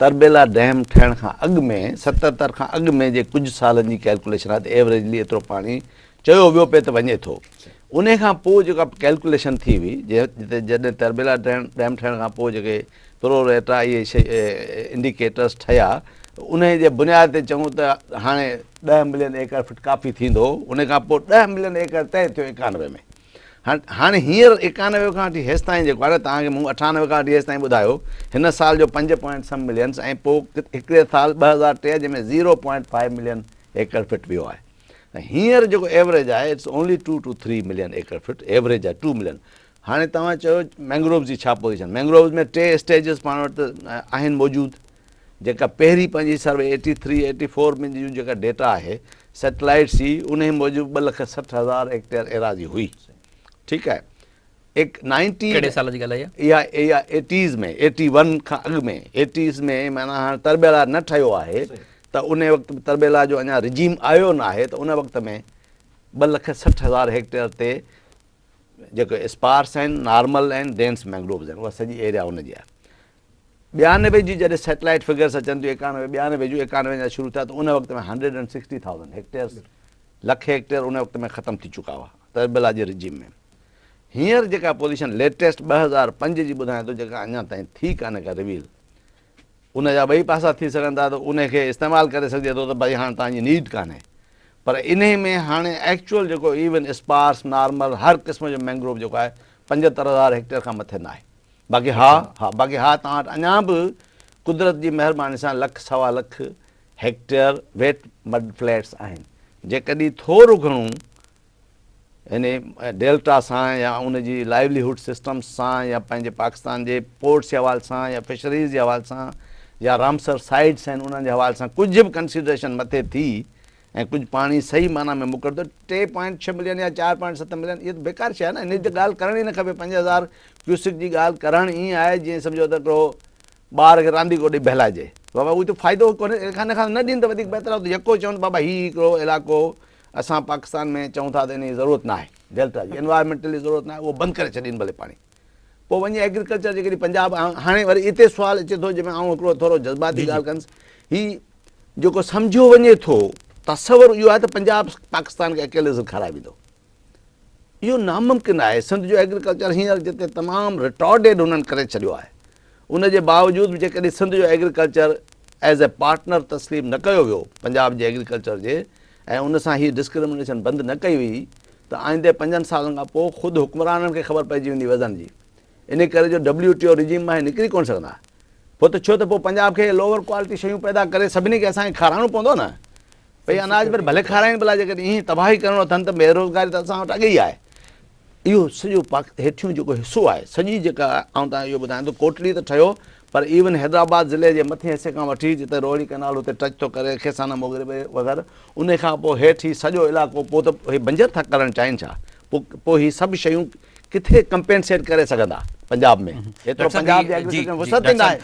B: تربيلا ڊيم ٺهڻ کان اڳ ۾ 77 کان اڳ ۾ جي ڪجهه سالن جي ڪيلڪوليشن آهي ته ايوريجلي ايترو پاڻي چيو ويو پئي ته وڃي ٿو. انهي کان پوء جيڪا ڪيلڪوليشن ٿي هئي جتي جڏهن تربيلا ڊيم ٺهڻ کان پوء جيڪي پرو ريٽا اهي انڊيڪيٽرس ٺهيا انهي جي بنياد تي چئون ته هاڻي ڏهه ملين ايڪڙ فٽ ڪافي ٿيندو انهي کان پوء ڏهه ملين ايڪڙ طئي ٿيو 91 ۾ هاڻي هينئر 91 کان وٺي هيستائين جيڪو آهي نه توهان کي مون 98 کان وٺي هيستائين ٻڌايو هن سال جو پنج پوائنٽ سم ملينس ۽ پوء هڪڙي سال 2003 جنهن ۾ zero point five million acre feet ويو آهي ۽ هينئر جيڪو ايوريج آهي it's only two to three million acre feet average آهي ٽو ملين هاڻي توهان چيو مينگرووز جي ڇا پوزيشن مينگرووز ۾ ٽي اسٽيجز پاڻ وٽ آهن موجود جيڪا پهرين پنهنجي سروي 83 84 ۾ جون جيڪا ڊيٽا آهي سيٽلائيٽس جي انهي موجب ٻه لک سٺ هزار هيڪٽيئر ايراضي هئي ٺيڪ آهي ايڪ نائنٽي
A: ڪهڙي سال جي ڳالهه
B: آهي اها اها ايٽيز ۾ ايٽي ون کان اڳ ۾ ايٽيز ۾ معنيٰ هاڻ تربيلا نه ٺهيو آهي ته ان وقت تربيلا جو اڃا رجيم آيو نه آهي ته ان وقت ۾ 2,60,000 هيڪٽيئر تي جيڪو اسپارس آهن نارمل آهن ڊينس مينگرووز آهن اها سڄي ايريا ان جي آهي ٻيانوي جي جڏهن سيٽلائيٽ فگرس اچن ٿيون ايڪانوي ٻيانوي جون ايڪانوي جا شروع ٿيا ته ان وقت ۾ hundred and sixty thousand hectares lakh hectare ان وقت ۾ ختم ٿي چڪا هئا تربيلا جي رجيم ۾ هينئر جيڪا پوزيشن ليٽيسٽ 2005 جي ٻڌايان ٿو جيڪا اڃا تائين ٿي ڪانهي ڪا ريويل ان جا ٻئي پاسا ٿي سگهن ٿا ته ان کي استعمال ڪري سگهجي ٿو ته ڀئي هاڻ توهان جي نيڊ ڪانهي پر انهي ۾ هاڻي ايڪچوئل جيڪو ايون اسپارس نارمل هر قسم جو مينگروو جيڪو آهي 75,000 هيڪٽيئر کان مٿي ناهي باقي ها ها باقي ها توهان وٽ اڃا به قدرت جي مهرباني سان لک سوا lakh hectare wet mud flats آهن جيڪڏهن ٿورو گهڻو يعني ڊيلٽا سان يا ان جي لائيولي هوڊ سسٽمز سان يا پنهنجي پاڪستان جي پورٽس جي حوالي سان يا فشريز جي حوالي سان يا رامسر سائيٽس آهن انهن جي حوالي سان ڪجهه به ڪنسيڊريشن مٿي ٿي ۽ ڪجهه پاڻي صحيح معنيٰ ۾ مقرر ٿيو ٽي پوائنٽ ڇهه ملين يا چار پوائنٽ ست ملين اهي ته بيڪار شيء آهي نه ان جي ته ڳالهه ڪرڻ ئي نه کپي 5000 ڪيوسڪ جي ڳالهه ڪرڻ ائين آهي جيئن سمجهو ته هڪڙو ٻار کي رانديڪو ڏئي بهلائجي بابا اهو ته فائدو ڪونهي ان کان نه ڏين ته وڌيڪ بهتر آهي يڪو چون بابا هي هڪڙو علائقو اسان پاڪستان ۾ چئون ٿا ته ان جي ضرورت ناهي ڊيلٽا جي انوائرمينٽلي ضرورت ناهي اهو بند ڪري ڇڏين ڀلي پاڻي پوء وڃي ايگريڪلچر جيڪڏهن پنجاب هاڻي وري اتي سوال اچي ٿو جنهن ۾ آئون هڪڙو ٿورو جذباتي ڳالهه ڪندس هي جيڪو سمجهيو وڃي ٿو تصور اهو آهي ته پنجاب پاڪستان کي اڪيلي سر کارائي ويندو اهو ناممڪن آهي. سنڌ جو ايگريڪلچر هينئر جتي تمام ريٽارڊيڊ هنن ڪري ڇڏيو آهي ان جي باوجود به جيڪڏهن سنڌ جو ايگريڪلچر ايز اي پارٽنر تسليم نه ڪيو ويو پنجاب جي ايگريڪلچر جي ۽ ان سان هي ڊسڪرمنيشن بند نه ڪئي وئي ته آئيندي پنجن سالن کان پوء خود حڪمرانن کي خبر پئجي ويندي وزن جي انهي ڪري جو ڊبليو ٽي او رجيم مان هي نڪري ڪونه سگهندا پوء ته ڇو ته پوء پنجاب کي لوئر ڪوالٽي شيون پيدا ڪري سڀني کي اسان کي کارائڻو پوندو نه ڀئي اناج پر ڀلي کارائين ڀلا جيڪڏهن ائين تباهي ڪرڻو اٿن ته بيروزگاري ته اسان وٽ اڳي ئي آهي. اهو سڄو پاڪ هيٺيون جيڪو حصو آهي سڄي جيڪا آئون توهان کي اهو ٻڌايان ٿو ڪوٽڙي ته ٺهيو پر ايون حيدرآباد ضلعي جي مٿين حصي کان وٺي جتي روهڙي ڪئنال اتي ٽچ ٿو ڪري کيسانه موگري وغيره انهي کان پوء هيٺ هي سڄو علائقو پوء ته هي بنجر ٿا ڪرڻ چاهين ڇا؟ پوء پوء هي سڀ شيون ڪٿي ڪمپينسيٽ ڪري سگهندا پنجاب ۾ ايترو پنجاب جي ايگريڪلچر ۾ وسعت ئي ناهي.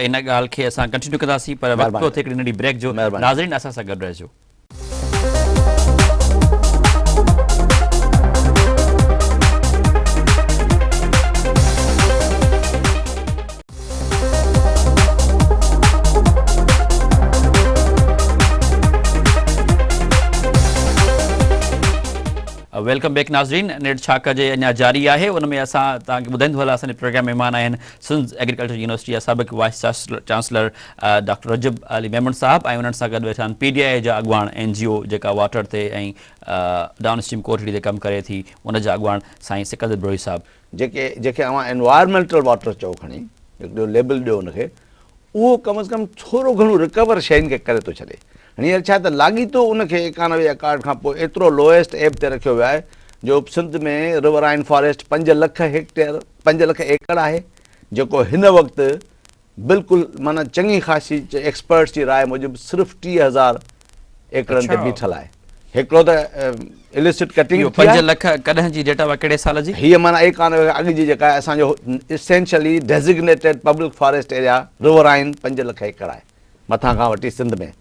A: ان ڳالهه کي اسان ڪنٽينيو ڪنداسين پر وقت پيو ٿئي هڪڙي ننڍي بريڪ جو ناظرين اسان سان گڏ رهجو. Welcome back ناظرين نيٽ ڇا ڪجي اڃا جاري آهي ان ۾ اسان توهان کي ٻڌائيندو هلان اسان جي پروگرام مهمان آهن سنڌ ايگريڪلچر يونيورسٽي جا سابق vice chancellor doctor Rajab Ali Memon صاحب ۽ انهن سان گڏ ويٺا آهن پي ڊي I جا اڳواڻ اين جي او جيڪا واٽر تي ۽ ڊائون اسٽريم ڪوٽڙي تي ڪم ڪري ٿي ان جا اڳواڻ سائين سڪندر بروهي صاحب.
B: جيڪي جنهن کي اوهان انوائرمينٽل واٽر چئو کڻي هڪڙو ليبل ڏيو ان کي اهو ڪم از ڪم ٿورو گهڻو رڪور شين کي ڪري ٿو ڇڏي هينئر ڇا ته لاڳيتو ان کي 91 اڪارڊ کان پوء ايترو لوئيسٽ ايب تي رکيو ويو آهي جو سنڌ ۾ رورائن فاريسٽ 5 لک هيڪٽيئر 5 لک ايڪڙ آهي جيڪو هن وقت بلڪل معنيٰ چڱي خاصي ايڪسپرٽس جي راء موجب صرف 30,000 ايڪڙن تي بيٺل آهي. هڪڙو ته اليسٽ ڪٽنگ
A: اهو 5 لک ڪڏهن جي ڊيٽا هئا ڪهڙي سال جي؟
B: هيء معنيٰ 91 کان اڳ جي جيڪا آهي اسان جو essentially designated public forest area riverine 5 lakh acre آهي مٿان کان وٺي سنڌ ۾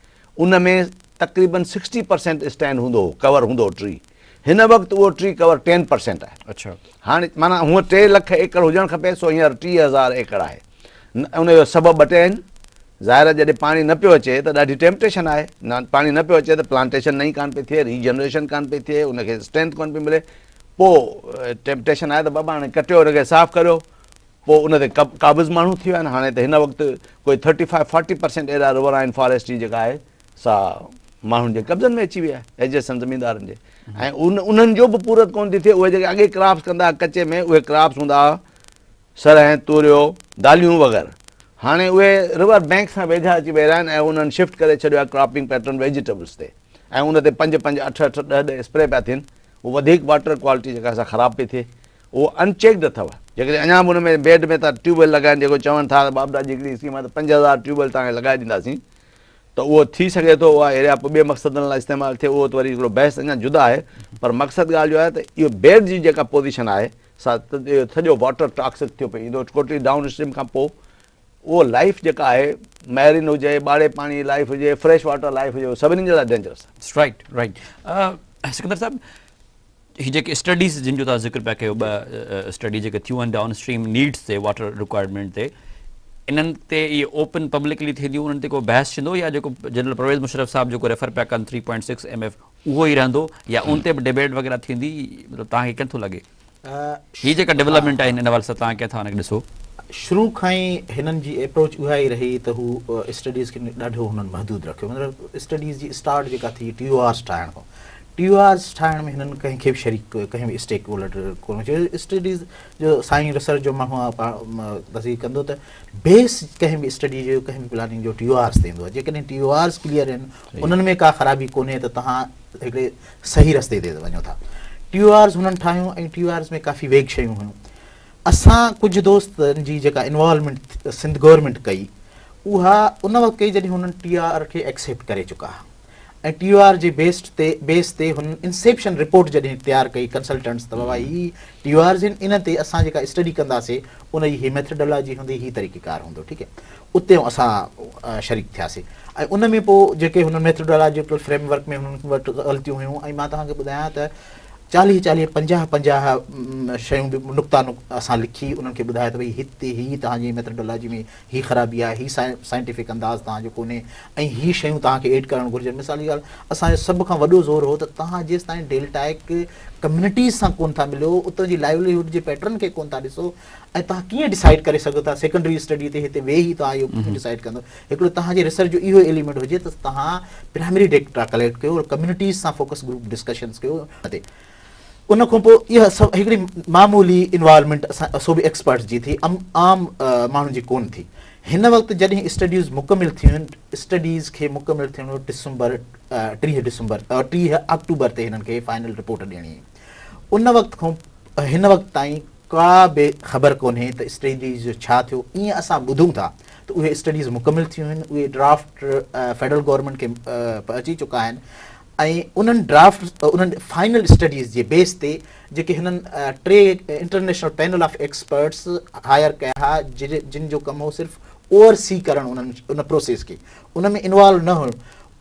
B: ان ۾ تقريبن سڪسٽي پرسينٽ اسٽينڊ هوندو هو ڪور هوندو هو ٽري هن وقت اهو ٽري ڪور 10% آهي. هاڻي معنيٰ هونء 3 لک ايڪڙ هجڻ کپي سو هينئر 30,000 ايڪڙ آهي. ان جو سبب ٻه ٽي آهن. ظاهر آهي جڏهن پاڻي نه پيو اچي ته ڏاڍي ٽيمپٽيشن آهي. پاڻي نه پيو اچي ته پلانٽيشن نئين ڪانه پئي ٿئي، ري جنريشن ڪانه پئي ٿئي، ان کي اسٽرينٿ ڪانه پئي ملي. پوء ٽيمپٽيشن آهي ته بابا هاڻي ڪٽيو ان کي صاف ڪريو. پوء ان تي قابض ماڻهو ٿي ويا آهن. هاڻي ته هن وقت ڪوئي thirty five forty percent area riverine forest جي جيڪا آهي سا ماڻهن جي قبضن ۾ اچي وئي آهي، ايجسنٽ زميندارن جي ۽ انهن جو به پورت ڪونه ٿي ٿئي. اهي جيڪي اڳي ڪراپس ڪندا هئا ڪچي ۾ اهي ڪراپس هوندا هئا سرهه، توريو، داليون وغيره. هاڻي اهي رور بئنڪ سان ويجها اچي ويا آهن ۽ انهن شفٽ ڪري ڇڏيو آهي ڪراپنگ پيٽرن ويجيٽيبلز تي ۽ ان تي پنج پنج اٺ اٺ ڏهه ڏهه اسپري پيا ٿين. اهو وڌيڪ واٽر ڪوالٽي جيڪا سا خراب پئي ٿئي. اهو انچيڪڊ اٿو. جيڪڏهن اڃا به ان ۾ بيڊ ۾ ٿا ٽيوب ويل لڳائين جيڪو چون ٿا ته واپڊا جي هڪڙي اسڪيم آهي ته 5000 ٽيوب ويل توهان کي لڳائي ڏينداسين ته اهو ٿي سگهي ٿو اها ايريا پوء ٻئي مقصدن لاء استعمال ٿئي اهو ته وري هڪڙو بحث اڃا جدا آهي پر مقصد ڳالهه جو آهي ته اهو بيڊ جي جيڪا پوزيشن آهي سا ته اهو سڄو واٽر ٽاڪسڪ ٿيو پئي ايندو ڪوٽڙي ڊائون اسٽريم کان پوء اهو لائيف جيڪا آهي مئرين هجي ٻاڙي پاڻي لائيف هجي فريش واٽر لائيف هجي اهو سڀني جي لاء ڊينجرس آهي.
A: رائيٽ رائيٽ سڪندر صاحب هي جيڪي اسٽڊيز جن جو توهان ذڪر پيا ڪيو ٻه اسٽڊي جيڪي ٿيون آهن ڊائون اسٽريم نيڊس تي واٽر رڪوائرمينٽ تي انهن تي اهي اوپن پبلڪلي ٿينديون انهن تي ڪو بحث ٿيندو يا جيڪو جنرل پرويز مشرف صاحب جيڪو ريفر پيا ڪن 3.6 ايم ايف اهو ئي رهندو يا ان تي به ڊبيٽ وغيره ٿيندي مطلب توهان کي ڪيئن ٿو لڳي هي جيڪا ڊولپمينٽ آهي ان حوالي سان توهان ڪيئن ٿا ان کي ڏسو؟
C: شروع کان ئي هنن جي اپروچ اها ئي رهي ته هو اسٽڊيز کي ڏاڍو هنن محدود رکيو مطلب اسٽڊيز جي اسٽارٽ جيڪا ٿي ٽي او آرز ٺاهڻ کان ٽي او آرز ٺاهڻ ۾ هنن ڪنهن کي به شريڪ ڪنهن به اسٽيڪ هولڊر ڪونه چيو اسٽڊيز جو سائين ريسرچ جو ماڻهو آهي پاڻ تصديق ڪندو ته بيس ڪنهن به اسٽڊي جو ڪنهن به پلاننگ جو ٽي او آرز تي ايندو آهي جيڪڏهن ٽي او آرز ڪليئر آهن انهن ۾ ڪا خرابي ڪونهي ته توهان هڪڙي صحيح رستي تي وڃو ٿا ٽي او آرز هنن ٺاهيون ۽ ٽي او آرز ۾ ڪافي ويگ شيون هيون اسان ڪجهه دوستن جي جيڪا انوالومينٽ سنڌ گورنمينٽ ڪئي اها ان وقت ڪئي جڏهن هنن ٽي آر کي ايڪسيپٽ ڪري چڪا هئا ۽ ٽي او آر جي بيسڊ تي بيس تي هنن انسيپشن رپورٽ جڏهن تيار ڪئي ڪنسلٽنٽس ته بابا هي ٽي او آرز آهن ان تي اسان جيڪا اسٽڊي ڪنداسي ان جي هي ميٿڊالاجي هوندي هي طريقي ڪار هوندو ٺيڪ آهي اتي اسان شريڪ ٿياسي ۽ ان ۾ پوء جيڪي هنن ميٿڊالاجيڪل فريم ورڪ ۾ هنن وٽ غلطيون هيون ۽ مان توهان کي ٻڌايان ته چاليهه چاليهه پنجاهه پنجاهه شيون به نقطا اسان لکي انهن کي ٻڌايو ته ڀئي هتي هي توهان جي ميٿڊالاجي ۾ هي خرابي آهي هي سائنٽيفڪ انداز توهان جو ڪونهي ۽ هي شيون توهان کي ايڊ ڪرڻ گهرجن مثال جي ڳالهه اسان جو سڀ کان وڏو زور هو ته توهان جيستائين ڊيلٽائڪ ڪميونٽيز سان ڪونه ٿا ملو اتان جي لائيوليهوڊ جي پيٽرن کي ڪونه ٿا ڏسو ۽ توهان ڪيئن ڊسائيڊ ڪري سگهو ٿا سيڪنڊري اسٽڊي تي هتي ويهي توهان اهو ڪيئن ڊسائيڊ ڪندو هڪڙو توهان جي ريسرچ جو اهو ايليمينٽ هجي ته توهان پرائمري ڊيٽا ڪليڪٽ ڪيو ڪميونٽيز سان فوڪس گروپ ڊسڪشنز ڪيو ان کان پوء اها سڀ هڪڙي معمولي انوالومينٽ اسان سو به ايڪسپرٽس جي ٿي عام ماڻهن جي ڪونه ٿي. هن وقت جڏهن اسٽڊيز مڪمل ٿيون آهن، اسٽڊيز کي مڪمل ٿيڻ ڊسمبر 30 ڊسمبر 30 آڪٽوبر تي هنن کي فائنل رپورٽ ڏيڻي آهي. ان وقت کان هن وقت تائين ڪا به خبر ڪونهي ته اسٽڊيز جو ڇا ٿيو. ائين اسان ٻڌون ٿا ته اهي اسٽڊيز مڪمل ٿيون آهن، اهي ڊرافٽ فيڊرل گورنمينٽ کي پهچي چڪا آهن. ۽ انهن ڊرافٽ انهن فائنل اسٽڊيز جي بيس تي جيڪي هنن ٽي international panel of experts hire ڪيا ها جن جو ڪم هو صرف اوور سي ڪرڻ انهن ان پروسيس کي ان ۾ انوالو نه هيو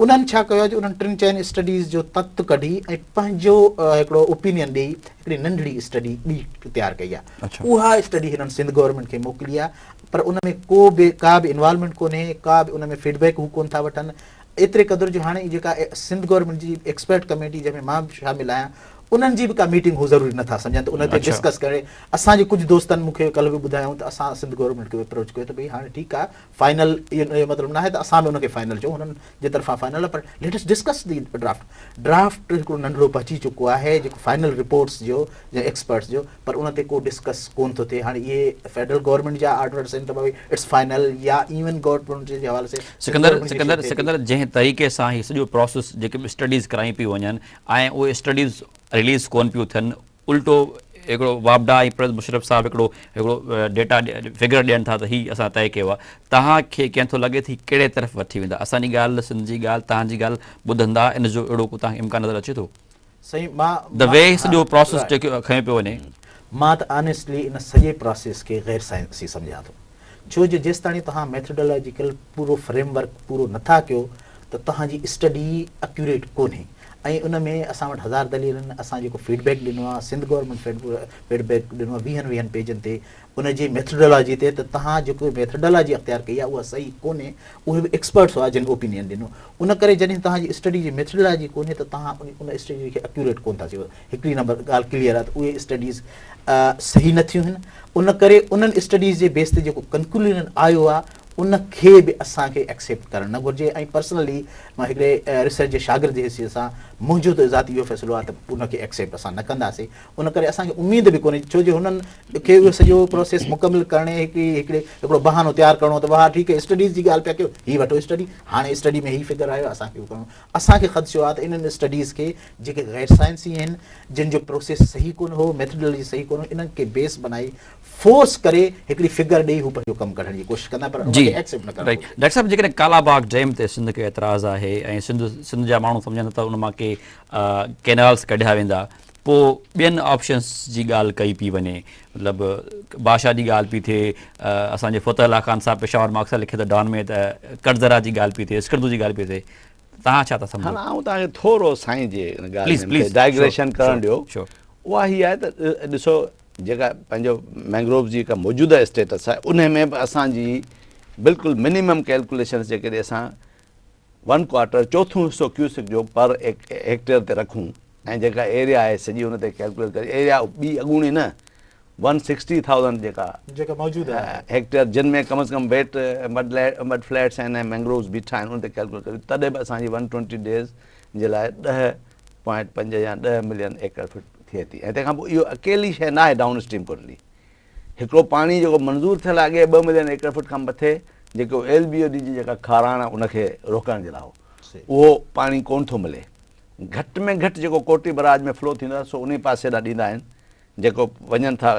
C: انهن ڇا ڪيو جو انهن ٽن چئن اسٽڊيز جو تت ڪڍي ۽ پنهنجو هڪڙو اوپينين ڏئي هڪڙي ننڍڙي اسٽڊي ٻي تيار ڪئي آهي اها اسٽڊي هنن سنڌ گورنمينٽ کي موڪلي آهي پر ان ۾ ڪو به ڪا به انوالومينٽ ڪونهي ڪا به ان ۾ فيڊ بيڪ هو ڪون ٿا وٺن ايتري قدر جو هاڻي جيڪا سنڌ گورنمينٽ جي ايڪسپرٽ ڪميٽي جنهن ۾ مان به شامل آهيان انهن جي به ڪا ميٽنگ هو ضروري نٿا سمجهن ته ان تي ڊسڪس ڪري اسان جي ڪجهه دوستن مون کي ڪلهه به ٻڌايائون ته اسان سنڌ گورنمينٽ کي اپروچ ڪيو ته ڀئي هاڻي ٺيڪ آهي فائنل اهو مطلب ناهي ته اسان به ان کي فائنل چئون هنن جي طرفان فائنل آهي پر let us discuss the draft draft هڪڙو ننڍڙو پهچي چڪو آهي جيڪو فائنل رپورٽس جو يا ايڪسپرٽس جو پر ان تي ڪو ڊسڪس ڪون ٿو ٿئي هاڻي اهي فيڊرل گورنمينٽ جا آرڊرس آهن ته ڀئي it's final يا ايون گورنمينٽ جي حوالي سي
A: سڪندر سڪندر سڪندر جنهن طريقي سان هي سڄو پروسيس جيڪي به اسٽڊيز ڪرايون پيون وڃن ۽ اهي اسٽڊيز رليز ڪون پيون ٿين الٽو هڪڙو واپڊا ۽ پرويز مشرف صاحب هڪڙو هڪڙو ڊيٽا فگر ڏين ٿا ته هي اسان طئي ڪيو آهي توهان کي ڪيئن ٿو لڳي ته هي ڪهڙي طرف وٺي ويندا اسان جي ڳالهه سنڌ جي ڳالهه توهان جي ڳالهه ٻڌندا ان جو اهڙو ڪو توهان کي امڪان نظر اچي ٿو
C: سائين مان
A: The way سڄو پراسيس جيڪو کنيو پيو وڃي.
C: مان ته آنيسٽلي ان سڄي پراسيس کي غير سائنسي سمجهان ٿو ڇو جو جيستاڻي توهان ميٿڊالاجيڪل پورو فريم ورڪ پورو نٿا ڪيو ته توهان جي اسٽڊي اڪيوريٽ ڪونهي ۽ ان ۾ اسان وٽ هزار دليل آهن اسان جيڪو فيڊ بيڪ ڏنو آهي سنڌ گورنمينٽ فيڊ بيڪ ڏنو آهي ويهن ويهن پيجن تي ان جي ميٿڊالاجي تي ته توهان جيڪو ميٿڊالاجي اختيار ڪئي آهي اها صحيح ڪونهي اهي به ايڪسپرٽس هئا جن اوپينين ڏنو ان ڪري جڏهن توهان جي اسٽڊي جي ميٿڊالاجي ڪونهي ته توهان ان اسٽڊي کي اڪيوريٽ ڪونه ٿا چئو هڪڙي نمبر ڳالهه ڪليئر آهي ته اهي اسٽڊيز صحيح نه ٿيون آهن ان ڪري انهن اسٽڊيز جي بيس تي جيڪو ڪنڪلوزن آيو آهي ان کي به اسان کي ايڪسيپٽ ڪرڻ نه گهرجي ۽ پرسنلي مان هڪڙي ريسرچ جي شاگرد جي حيثيت سان منهنجو ته ذاتي اهو فيصلو آهي ته ان کي ايڪسيپٽ اسان نه ڪنداسين ان ڪري اسان کي اميد به ڪونهي ڇو جو هنن کي اهو سڄو پروسيس مڪمل ڪرڻ هڪڙي هڪڙي هڪڙو بهانو تيار ڪرڻو ته واهه ٺيڪ آهي اسٽڊيز جي ڳالهه پيا ڪيو هي وٺو اسٽڊي هاڻي اسٽڊي ۾ هي فگر آيو اسان کي اهو ڪرڻو اسان کي خدشو آهي ته انهن اسٽڊيز کي جيڪي غير سائنسي آهن جن جو پروسيس صحيح ڪونه هو ميٿڊالاجي صحيح ڪونه هو انهن کي بيس بنائي فورس ڪري هڪڙي فگر ڏئي هو پنهنجو ڪم ڪڍڻ جي ڪوشش ڪندا پر ان
A: جي
C: کي ايڪسيپٽ نه ڪرڻ
A: رائيٽ
C: گهرجي.
A: ڊاڪٽر صاحب جيڪڏهن ڪالا باغ ڊيم تي سنڌ کي اعتراض آهي ۽ سنڌ سنڌ جا ماڻهو سمجهن ٿا ته ان مان ڪي ڪينالز ڪڍيا ويندا پوء ٻين آپشنس جي ڳالهه ڪئي پئي وڃي مطلب بادشاهه جي ڳالهه پئي ٿئي اسان جي فتح الله خان صاحب پشاور مان اڪثر لکي ٿو ڊان ۾ ته ڪٽزرا جي ڳالهه پئي ٿئي اسڪردو جي ڳالهه پئي ٿئي توهان ڇا ٿا
B: هاڻ
A: سمجهو؟
B: آئون توهان کي ٿورو سائين جي ان ڳالهه
A: پليز
B: ۾ مون کي
A: پليز شور
B: ڊائگريشن ڪرڻ
A: شور
B: ڏيو
A: شور
B: اها هي آهي ته ڏسو جيڪا پنهنجو مينگرووز جي جيڪا موجوده اسٽيٽس آهي انهي ۾ به اسان جي بلڪل منيمم ڪيلڪوليشنس جيڪڏهن اسان ون ڪوارٽر چوٿون حصو ڪيوسڪ جو پر هيڪٽيئر تي رکون ۽ جيڪا ايريا آهي سڄي ان تي ڪيلڪوليٽ ڪري ايريا ٻي اڳوڻي نه ون سڪسٽي ٿائوزنڊ جيڪا
C: جيڪا موجود آهي
B: هيڪٽيئر جن ۾ ڪم از ڪم ويٽ مڊ فليٽس آهن ۽ مينگرووز بيٺا آهن ان تي ڪيلڪوليٽ ڪريون تڏهن به اسان جي ون ٽوئنٽي ڊيز جي لاء 10.5 يا 10 ملين ايڪڙ فٽ ٿئي ٿي ۽ تنهن کان پوء اهو اڪيلي شيء ناهي ڊائون اسٽريم ڪوٽلي هڪڙو پاڻي جيڪو منظور ٿيل آهي اڳي ٻه ملين ايڪڙ فٽ کان مٿي جيڪو ايل بي او ڊي جي جيڪا کاراڻ آهي ان کي روڪڻ جي لاء هو اهو پاڻي ڪونه ٿو ملي گهٽ ۾ گهٽ جيڪو ڪوٽي براج ۾ فلو ٿيندو آهي سو انهي پاسي ڏانهن ڏيندا آهن جيڪو وڃن ٿا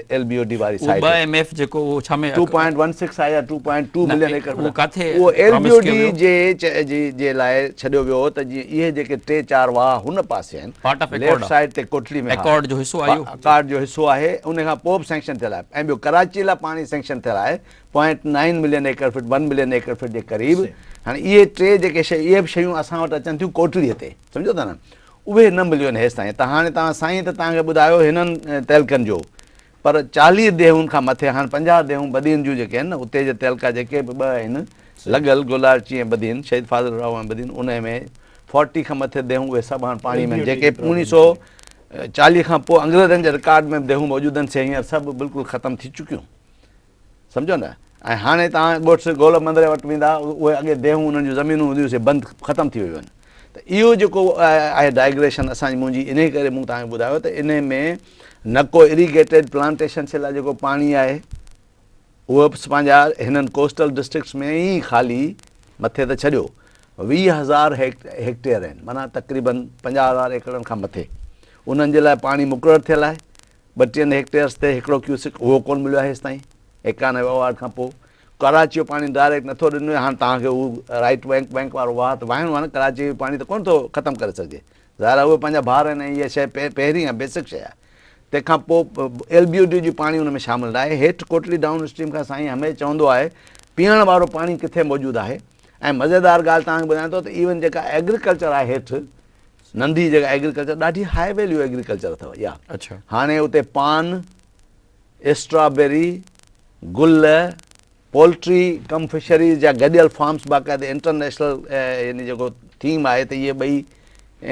B: ايل بي او ڊي واري
A: اهو
B: سائيڊ
A: ٻه ايم ايف جيڪو اهو ڇا ۾
B: ٽو پوائنٽ ون سڪس آهي يا ٽو پوائنٽ ٽو
A: نه
B: ملين ايڪڙ
A: اهو ڪاٿي
B: اهو ايل بي
A: پرامس
B: او
A: ڪيو
B: ڊي
A: ويو؟
B: جي جي جي لاء ڇڏيو ويو هو ته جيئن اهي جيڪي ٽي چار واهه هن پاسي آهن
A: پارٽ آف
B: ليفٽ
A: اڪارڊ آهي
B: سائيڊ تي ڪوٽلي ۾ ها
A: اڪارڊ جو حصو آهي اهو
B: اڪارڊ جو حصو آهي ان کان پوء به سينڪشن ٿيل آهي ۽ ٻيو ڪراچي لاء پاڻي سينڪشن ٿيل آهي point nine million acre feet one million acre feet جي قريب هاڻي اهي ٽي جيڪي شيء اهي به شيون اسان وٽ اچن ٿيون ڪوٽڙي تي سمجهو ٿا نه اهي نه مليون آهن هيستائين ته هاڻي توهان سائين ته توهان کي ٻڌايو هنن تعلقن جو پر 40 ديهن کان مٿي هاڻ 50 ديهون بدين جون جيڪي آهن نه اتي جي تعلقا جيڪي به ٻه آهن لڳل گولاڙچي ۽ بدين شهيد فاضل راهو ۽ بدين انهي ۾ 40 کان مٿي ديهون اهي سڀ هاڻ پاڻي ۾ آهن جيڪي 1940 کان پوء انگريزن جي رڪارڊ ۾ به ديهون موجود آهن سي هينئر سڀ بلڪل ختم ٿي چڪيون. سمجهو نه ۽ هاڻي توهان ڳوٺ گول مندري وٽ ويندا اهي اڳي ديهون انهن جون زمينون هونديون سي بند ختم ٿي ويون آهن ته اهو جيڪو آهي ڊائگريشن اسان جي منهنجي انهي ڪري مون توهان کي ٻڌايو ته انهي ۾ نه ڪو اريگيٽيڊ پلانٽيشن جي لاء جيڪو پاڻي آهي اهو به پنهنجا هنن ڪوسٽل ڊسٽرڪٽس ۾ ئي خالي مٿي ته ڇڏيو 20,000 هيڪٽيئر آهن معنيٰ تقريبن 50,000 ايڪڙن کان مٿي انهن جي لاء پاڻي مقرر ٿيل آهي ٻٽيهن هيڪٽيئرس تي هڪڙو ڪيوسڪ اهو ڪونه مليو آهي هيستائين 91 ايوارڊ کان پوء. ڪراچي جو پاڻي ڊائريڪٽ نٿو ڏنو وڃي، هاڻ توهان کي هو رائيٽ بينڪ بينڪ وارو واهه ته واهڻو آهي نه، ڪراچي جو پاڻي ته ڪونه ٿو ختم ڪري سگهجي، ظاهر آهي اهي پنهنجا ڀائر آهن ۽ اها شيء پهرين آهي بيسڪ شيء آهي. تنهن کان پوء ايل بي او ڊي جو پاڻي ان ۾ شامل ناهي. هيٺ ڪوٽڙي ڊائون اسٽريم کان سائين هميشه چوندو آهي پيئڻ وارو پاڻي ڪٿي موجود آهي ۽ مزيدار ڳالهه توهان کي ٻڌايان ٿو ته ايون جيڪا ايگريڪلچر آهي هيٺ ننڍي جيڪا ايگريڪلچر ڏاڍي هاء ويليو ايگريڪلچر اٿو اها هاڻي اتي پان، اسٽرابيري، گل، پولٽري ڪم فشريز جا گڏيل فارمز باقاعدي انٽرنيشنل يعني جيڪو ٿيم آهي ته اهي ٻئي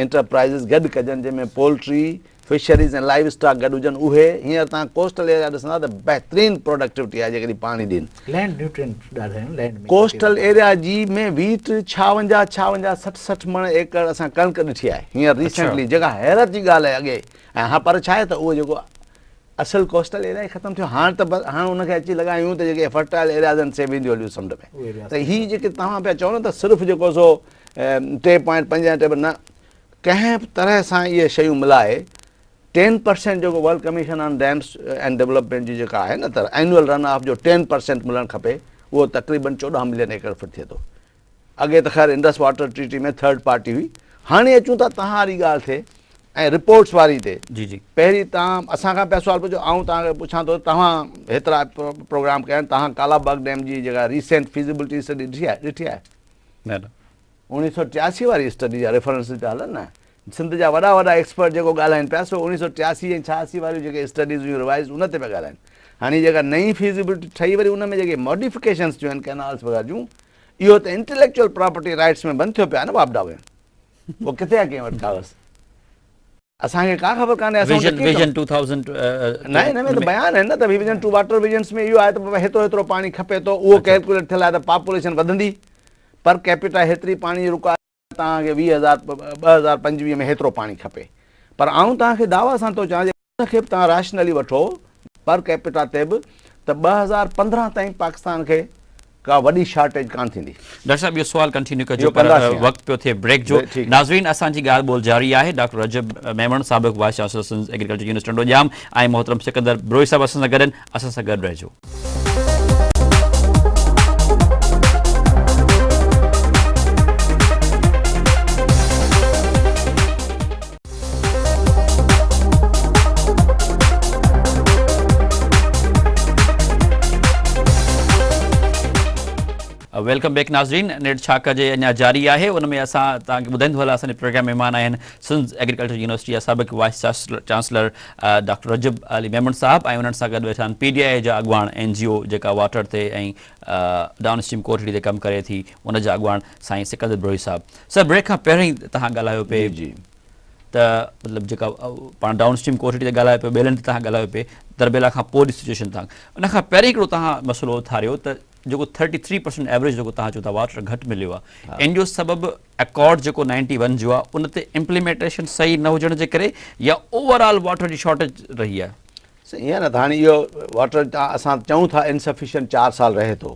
B: انٽرپرائزز گڏ ڪجن جنهن ۾ پولٽري، فشريز ۽ لائيو اسٽاڪ گڏ هجن اهي هينئر توهان ڪوسٽل ايريا ڏسندا ته بهترين پروڊڪٽوٽي آهي جيڪڏهن پاڻي ڏين.
C: لينڊ نيوٽرينٽ ڏاڍا آهن لينڊ ۾
B: ڪوسٽل ايريا جي ۾ ويٽ ڇاونجاهه ڇاونجاهه 60 60 مڻ ايڪڙ اسان ڪڻڪ ڏٺي آهي هينئر ريسينٽلي جيڪا حيرت جي ڳالهه آهي اڳي ۽ ها پر ڇا آهي ته اهو جيڪو اصل ڪوسٽل ايريا ئي ختم ٿيو هاڻ ته بس هاڻ ان کي اچي لڳا آهيون ته جيڪي فرٽائل ايرياز آهن سي وينديون هليون سمنڊ ۾ ته هي جيڪي توهان پيا چئو نه ته صرف جيڪو سو 3.5 يا ٽي نه ڪنهن به طرح سان اهي شيون ملائي 10% جيڪو world commission on dams and development جي جيڪا آهي نه ته اينوئل رن آف جو 10% ملڻ کپي اهو تقريبن 14 ملين ايڪڙ فٽ ٿئي ٿو اڳي ته خير Indus water treaty ۾ third party هئي هاڻي اچون ٿا توهان واري ڳالهه تي ۽ رپورٽس واري تي
A: جي جي
B: پهرين توهان اسان کان پيا سوال پڇو آئون توهان کي پڇان ٿو توهان هيترا پروگرام ڪيا آهن توهان ڪالا باغ ڊيم جي جيڪا ريسينٽ فيزيبلٽي اسٽڊي ڏٺي آهي ڏٺي آهي
A: نه نه
B: 1983 واري اسٽڊي جا ريفرنس پيا هلن نه سنڌ جا وڏا وڏا ايڪسپرٽ جيڪو ڳالهائين پيا سو 1983 ۽ 86 واريون جيڪي اسٽڊيز هيون ريوائز ان تي پيا ڳالهائين هاڻي جيڪا نئين فيزيبلٽي ٺهي وري ان ۾ جيڪي ماڊيفڪيشنس ٿيون آهن ڪينالس وغيره جون اهو ته انٽليڪچوئل پراپرٽي رائٽس ۾ بند ٿيو پيو آهي نه واپڊا ۾ پوء ڪٿي آهي ڪنهن وٽ ڪاغذ اسان کي ڪا خبر ڪانهي اسان
A: وٽ ويزن 2000
B: نه ان ۾ ته بيان آهي نه ته ويزن 2 واٽر ويزنس ۾ اهو آهي ته بابا هيترو هيترو پاڻي کپي ٿو اهو ڪيلڪوليٽ ٿيل آهي ته پاپوليشن وڌندي پر ڪيپيٽا هيتري پاڻي جي رڪ توهان کي 20 هزار 2025 ۾ هيترو پاڻي کپي پر آئون توهان کي دعويٰ سان ٿو چوان ان کي به توهان راشنلي وٺو پر ڪيپيٽا تي به ته 2015 تائين پاڪستان کي ڪا وڏي شارٽيج ڪانه ٿيندي.
A: ڊاڪٽر صاحب اهو سوال ڪنٽينيو ڪجو پر وقت پيو ٿئي بريڪ جو. ناظرين اسان جي ڳالهه ٻولهه جاري آهي ڊاڪٽر رجب ميمڻ سابق vice chancellor Sindh agriculture university Tando Jam ۽ محترم سڪندر بروهي صاحب اسان سان گڏ آهن اسان سان گڏ رهجو. Welcome back ناظرين نيٽ ڇا ڪجي اڃا جاري آهي ان ۾ اسان توهان کي ٻڌائيندو هلان اسان جي پروگرام مهمان آهن سنڌ ايگريڪلچر يونيورسٽي جا سابق vice chancellor doctor Rajab Ali Memon صاحب ۽ انهن سان گڏ ويٺا آهن پي ڊي I جا اڳواڻ اين جي او جيڪا واٽر تي ۽ ڊائون اسٽريم ڪوٽڙي تي ڪم ڪري ٿي ان جا اڳواڻ سائين سڪندر بروهي صاحب سر بريڪ کان پهرين توهان ڳالهايو پئي
B: جي
A: ته مطلب جيڪا پاڻ ڊائون اسٽريم ڪوٽڙي تي ڳالهايو پيو ٻيلن تي توهان ڳالهايو پئي تربيلا کان پوء جي سچويشن تان ان کان پهرين هڪڙو توهان مسئلو اٿاريو ته جيڪو 33% ايوريج جيڪو توهان چئو ٿا واٽر گهٽ مليو آهي ان جو سبب اڪارڊ جيڪو 91 جو آهي ان تي امپليمينٽيشن صحيح نه هجڻ جي ڪري يا اوور آل واٽر جي شارٽيج رهي آهي.
B: سائين ائين نه ته هاڻي اهو واٽر اسان چئون ٿا انسفيشنٽ چار سال رهي ٿو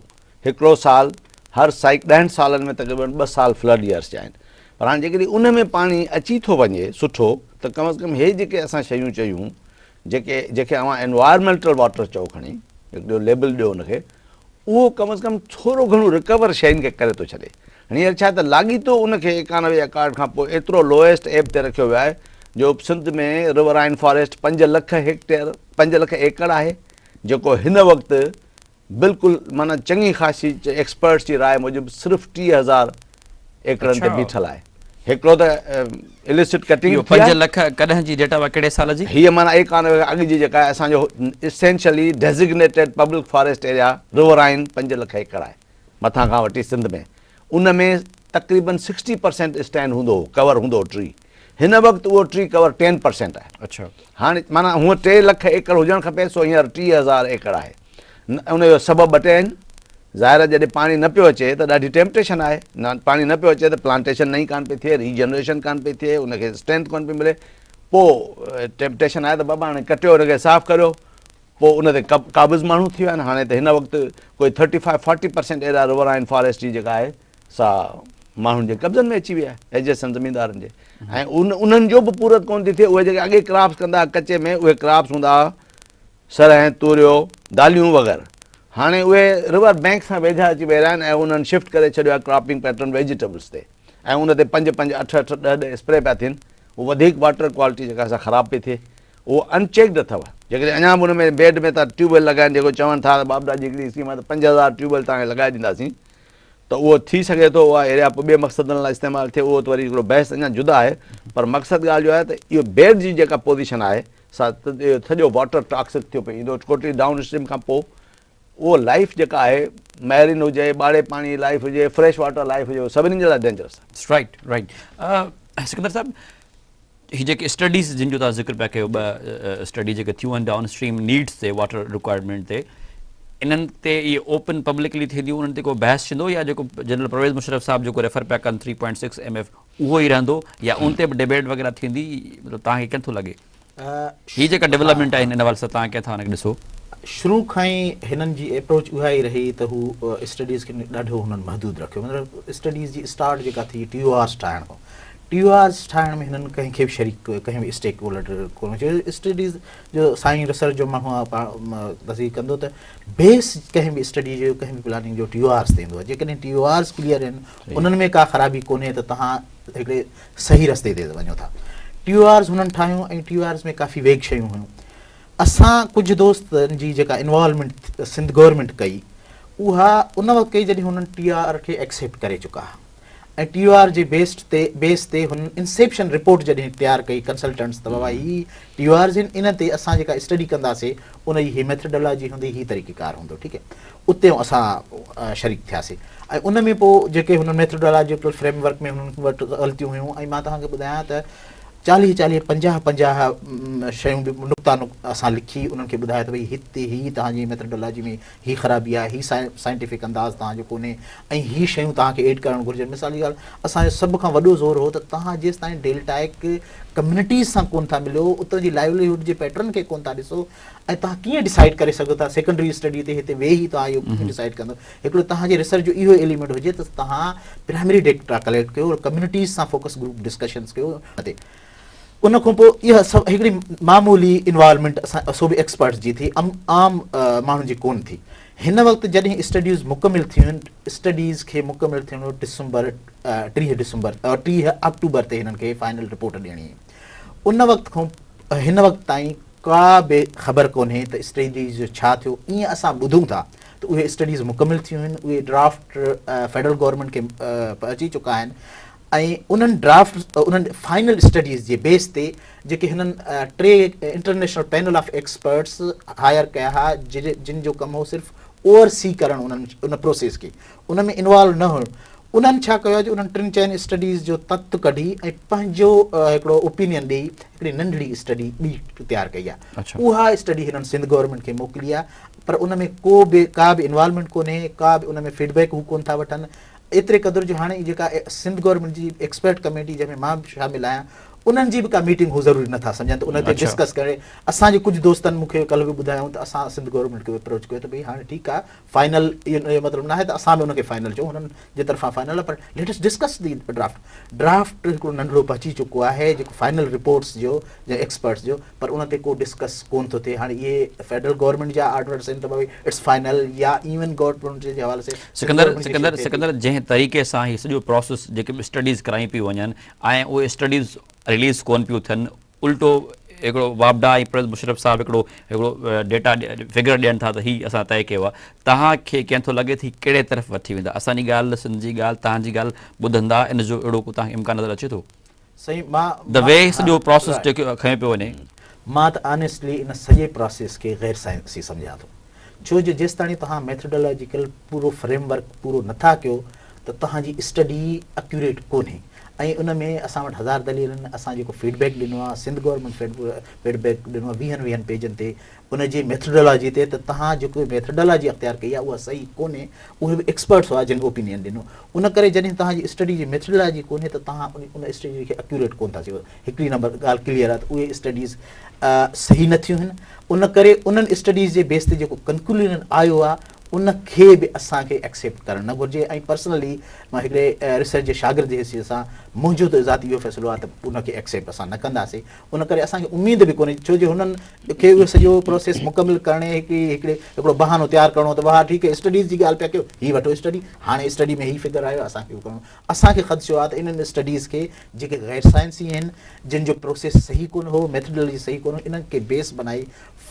B: هڪڙو سال هر سائيڪ ڏهن سالن ۾ تقريبن ٻه سال فلڊ يئرس جا آهن پر هاڻي جيڪڏهن ان ۾ پاڻي اچي ٿو وڃي سٺو ته ڪم از ڪم هي جيڪي اسان شيون چيون جيڪي جيڪي اوهان انوائرمينٽل واٽر چئو کڻي هڪڙو ليبل ڏيو ان کي اهو ڪم از ڪم ٿورو گهڻو رڪور شين کي ڪري ٿو ڇڏي هينئر ڇا ته لاڳيتو ان کي 91 اڪارڊ کان پوء ايترو لوئيسٽ ايب تي رکيو ويو آهي جو سنڌ ۾ رورائن فاريسٽ 5 لک هيڪٽيئر 5 لک ايڪڙ آهي جيڪو هن وقت بلڪل معنيٰ چڱي خاصي ايڪسپرٽس جي راء موجب صرف 30,000 ايڪڙن تي بيٺل آهي. هڪڙو ته اليسٽ ڪٽنگ
A: اهو 5 لک ڪڏهن جي ڊيٽا ڪهڙي سال جي؟
B: هيء معنيٰ 91 کان اڳ جي جيڪا آهي اسان جو essentially designated public forest area riverine 5 lakh acre آهي مٿان کان وٺي سنڌ ۾ ان ۾ تقريبن سڪسٽي پرسينٽ اسٽينڊ هوندو هو ڪور هوندو هو ٽري هن وقت اهو ٽري ڪور ٽين پرسينٽ آهي. هاڻي معنيٰ هونء 3 لک ايڪڙ هجڻ کپي سو هينئر 30,000 ايڪڙ آهي. ان جو سبب ٻه ٽي آهن. ظاهر آهي جڏهن پاڻي نه پيو اچي ته ڏاڍي ٽيمپٽيشن آهي. پاڻي نه پيو اچي ته پلانٽيشن نئين ڪانه پئي ٿئي، ريجنريشن ڪانه پئي ٿئي، ان کي اسٽرينٿ ڪانه پئي ملي. پوء ٽيمپٽيشن آهي ته بابا هاڻي ڪٽيو ان کي صاف ڪريو. پوء ان تي قابض ماڻهو ٿي ويا آهن. هاڻي ته هن وقت ڪوئي thirty five forty percent area riverine forest جي جيڪا آهي سا ماڻهن جي قبضن ۾ اچي وئي آهي، ايجسنٽ زميندارن جي ۽ انهن جو به پورت ڪونه ٿي ٿئي. اهي جيڪي اڳي ڪراپس ڪندا هئا ڪچي ۾ اهي ڪراپس هوندا هئا سرهه، توريو، داليون وغيره. هاڻي اهي رور بينڪ سان ويجها اچي ويا آهن ۽ انهن شفٽ ڪري ڇڏيو آهي ڪراپنگ پيٽرن ويجيٽيبلز تي ۽ ان تي پنج پنج اٺ اٺ ڏهه ڏهه اسپري پيا ٿين اهو وڌيڪ واٽر ڪوالٽي جيڪا سا خراب پئي ٿئي اهو انچيڪڊ اٿو جيڪڏهن اڃا به ان ۾ بيڊ ۾ ٿا ٽيوب ويل لڳائن جيڪو چون ٿا ته واپڊا جي هڪڙي اسڪيم آهي ته 5000 ٽيوب ويل توهان کي لڳائي ڏينداسين ته اهو ٿي سگهي ٿو اها ايريا پوء ٻئي مقصدن لاء استعمال ٿئي اهو ته وري هڪڙو بحث اڃا جدا آهي پر مقصد ڳالهه جو آهي ته اهو بيڊ جي جيڪا پوزيشن آهي سا اهو سڄو واٽر ٽاڪسڪ ٿيو پئي ايندو ڪوٽڙي ڊائون اسٽريم کان پوء اهو لائيف جيڪا آهي مئرين هجي ٻاڙي پاڻي جي لائيف هجي فريش واٽر لائيف هجي اهو سڀني جي لاء ڊينجرس آهي.
A: رائيٽ رائيٽ سڪندر صاحب هي جيڪي اسٽڊيز جن جو توهان ذڪر پيا ڪيو ٻه اسٽڊي جيڪي ٿيون آهن ڊائون اسٽريم نيڊس تي واٽر رڪوائرمينٽ تي انهن تي اهي اوپن پبلڪلي ٿينديون انهن تي ڪو بحث ٿيندو يا جيڪو جنرل پرويز مشرف صاحب جيڪو ريفر پيا ڪن 3.6 ايم ايف اهو ئي رهندو يا ان تي به ڊبيٽ وغيره ٿيندي مطلب توهان کي ڪيئن ٿو لڳي هي جيڪا ڊولپمينٽ آهي ان حوالي سان توهان ڪيئن ٿا ان کي ڏسو؟
C: شروع کان ئي هنن جي ايپروچ اها ئي رهي ته هو اسٽڊيز کي ڏاڍو هنن محدود رکيو مطلب اسٽڊيز جي اسٽارٽ جيڪا ٿي ٽي او آرز ٺاهڻ کان ٽي او آرز ٺاهڻ ۾ هنن ڪنهن کي به شريڪ ڪنهن به اسٽيڪ هولڊر ڪونه چيو اسٽڊيز جو سائين ريسرچ جو ماڻهو آهي پاڻ تصديق ڪندو ته بيس ڪنهن به اسٽڊي جو ڪنهن به پلاننگ جو ٽي او آرز تي ايندو آهي جيڪڏهن ٽي او آرز ڪليئر آهن انهن ۾ ڪا خرابي ڪونهي ته توهان هڪڙي صحيح رستي تي وڃو ٿا. ٽي او آرز هنن ٺاهيون ۽ ٽي او آرز ۾ ڪافي ويگ شيون هيون. اسان ڪجهه دوستن جي جيڪا انوالومينٽ سنڌ گورنمينٽ ڪئي اها ان وقت ڪئي جڏهن هنن ٽي آر کي ايڪسيپٽ ڪري چڪا ها ۽ ٽي او آر جي بيسڊ تي بيس تي هنن انسيپشن رپورٽ جڏهن تيار ڪئي ڪنسلٽنٽس ته بابا هي ٽي او آرز آهن انهن تي اسان جيڪا اسٽڊي ڪنداسي ان جي هي ميٿڊالاجي هوندي هي طريقيڪار هوندو ٺيڪ آهي اتي اسان شريڪ ٿياسين ۽ ان ۾ پوء جيڪي هنن ميٿڊالاجيڪل فريم ورڪ ۾ هنن وٽ غلطيون هيون ۽ مان توهان کي ٻڌايان ته چاليهه چاليهه پنجاهه پنجاهه شيون به نقطا اسان لکي انهن کي ٻڌايو ته ڀئي هتي هي توهان جي ميٿڊالاجي ۾ هي خرابي آهي هي سائنٽيفڪ انداز توهان جو ڪونهي ۽ هي شيون توهان کي ايڊ ڪرڻ گهرجن مثال جي ڳالهه اسان جو سڀ کان وڏو زور هو ته توهان جيستائين ڊيلٽائڪ ڪميونٽيز سان ڪونه ٿا ملو اتان جي لائيوليهوڊ جي پيٽرن کي ڪونه ٿا ڏسو ۽ توهان ڪيئن ڊسائيڊ ڪري سگهو ٿا سيڪنڊري اسٽڊي تي هتي ويهي توهان اهو ڪيئن ڊسائيڊ ڪندو هڪڙو توهان جي ريسرچ جو اهو ايليمينٽ هجي ته توهان پرائمري ڊيٽا ڪليڪٽ ڪيو ڪميونٽيز سان فوڪس گروپ ڊسڪشنز ڪيو تي ان کان پوء اها سڀ هڪڙي معمولي انوالومينٽ اسان سو به ايڪسپرٽس جي ٿي عام ماڻهن جي ڪون ٿي هن وقت جڏهن اسٽڊيز مڪمل ٿيون آهن اسٽڊيز کي مڪمل ٿيڻ ڊسمبر 30 ڊسمبر 30 آڪٽوبر تي هنن کي فائنل رپورٽ ڏيڻي ان وقت کان هن وقت تائين ڪا به خبر ڪونهي ته اسٽڊيز جو ڇا ٿيو، ائين اسان ٻڌون ٿا ته اهي اسٽڊيز مڪمل ٿيون آهن، اهي ڊرافٽ فيڊرل گورنمينٽ کي پهچي چڪا آهن ۽ انهن ڊرافٽ انهن فائنل اسٽڊيز جي بيس تي جيڪي هنن ٽي international panel of experts hire ڪيا ها جن جو ڪم هو صرف اوور سي ڪرڻ انهن ان پروسيس کي ان ۾ انوالو نه هيو انهن ڇا ڪيو آهي جو انهن ٽن چئن اسٽڊيز جو تت ڪڍي ۽ پنهنجو هڪڙو اوپينين ڏئي هڪڙي ننڍڙي اسٽڊي ٻي تيار ڪئي آهي. اها اسٽڊي هنن سنڌ گورنمينٽ کي موڪلي آهي پر ان ۾ ڪو به ڪا به انوالومينٽ ڪونهي ڪا به ان ۾ فيڊ بيڪ هو ڪونه ٿا وٺن ايتري قدر جو هاڻي جيڪا سنڌ گورنمينٽ جي ايڪسپرٽ ڪميٽي جنهن ۾ مان به شامل آهيان انهن جي به ڪا ميٽنگ هو ضروري نٿا سمجهن ته ان تي ڊسڪس ڪري اسان جي ڪجهه دوستن مون کي ڪلهه به ٻڌايائون ته اسان سنڌ گورنمينٽ کي اپروچ ڪيو ته ڀئي هاڻي ٺيڪ آهي فائنل ان جو مطلب ناهي ته اسان به ان کي فائنل چئون هنن جي طرفان فائنل آهي پر let us discuss the draft draft هڪڙو ننڍڙو پهچي چڪو آهي جيڪو فائنل رپورٽس جو يا ايڪسپرٽس جو پر ان تي ڪو ڊسڪس ڪون ٿو ٿئي هاڻي اهي فيڊرل گورنمينٽ جا آرڊرس آهن ته ڀئي it's final يا ايون گورنمينٽ جي حوالي سي
A: سڪندر سڪندر سڪندر جنهن طريقي سان هي سڄو پروسيس جيڪي به اسٽڊيز ڪرايون پيون وڃن ۽ اهي اسٽڊيز رليز ڪون پيون ٿين الٽو هڪڙو واپڊا ۽ پرويز مشرف صاحب هڪڙو هڪڙو ڊيٽا فگر ڏين ٿا ته هي اسان طئي ڪيو آهي توهان کي ڪيئن ٿو لڳي ته هي ڪهڙي طرف وٺي ويندا اسان جي ڳالهه سنڌ جي ڳالهه توهان جي ڳالهه ٻڌندا ان جو اهڙو ڪو توهان کي امڪان نظر اچي ٿو
C: سائين مان
A: the V سڄو پروسيس جيڪو کنيو پيو وڃي.
C: مان ته آنيسٽلي ان سڄي پروسيس کي غير سائنسي سمجهان ٿو ڇو جو جيستاڻي توهان ميٿڊالاجيڪل پورو فريم ورڪ پورو نٿا ڪيو ته توهان جي اسٽڊي اڪيوريٽ ڪونهي ۽ ان ۾ اسان وٽ هزار دليل آهن اسان جيڪو فيڊ بيڪ ڏنو آهي سنڌ گورنمينٽ فيڊ بيڪ ڏنو آهي ويهن ويهن پيجن تي ان جي ميٿڊالاجي تي ته توهان جيڪو ميٿڊالاجي اختيار ڪئي آهي اها صحيح ڪونهي اهي به ايڪسپرٽس هئا جن اوپينين ڏنو ان ڪري جڏهن توهان جي اسٽڊي جي ميٿڊالاجي ڪونهي ته توهان ان اسٽڊي کي اڪيوريٽ ڪونه ٿا چئو هڪڙي نمبر ڳالهه ڪليئر آهي ته اهي اسٽڊيز صحيح نه ٿيون آهن ان ڪري انهن اسٽڊيز جي بيس تي جيڪو ڪنڪلوزن آيو آهي ان کي به اسان کي ايڪسيپٽ ڪرڻ نه گهرجي ۽ پرسنلي مان هڪڙي ريسرچ جي شاگرد جي حيثيت سان منهنجو ته ذاتي اهو فيصلو آهي ته ان کي ايڪسيپٽ اسان نه ڪنداسين. ان ڪري اسان کي اميد به ڪونهي ڇو جو هنن کي اهو سڄو پروسيس مڪمل ڪرڻ هڪڙي هڪڙي هڪڙو بهانو تيار ڪرڻو ته ها ٺيڪ آهي اسٽڊيز جي ڳالهه پيا ڪيو هي وٺو اسٽڊي هاڻي اسٽڊي ۾ هي فگر آيو اسان کي اهو ڪرڻو اسان کي خدشو آهي ته انهن اسٽڊيز کي جيڪي غير سائنسي آهن جن جو پروسيس صحيح ڪونه هو ميٿڊالاجي صحيح ڪونه هو انهن کي بيس بنائي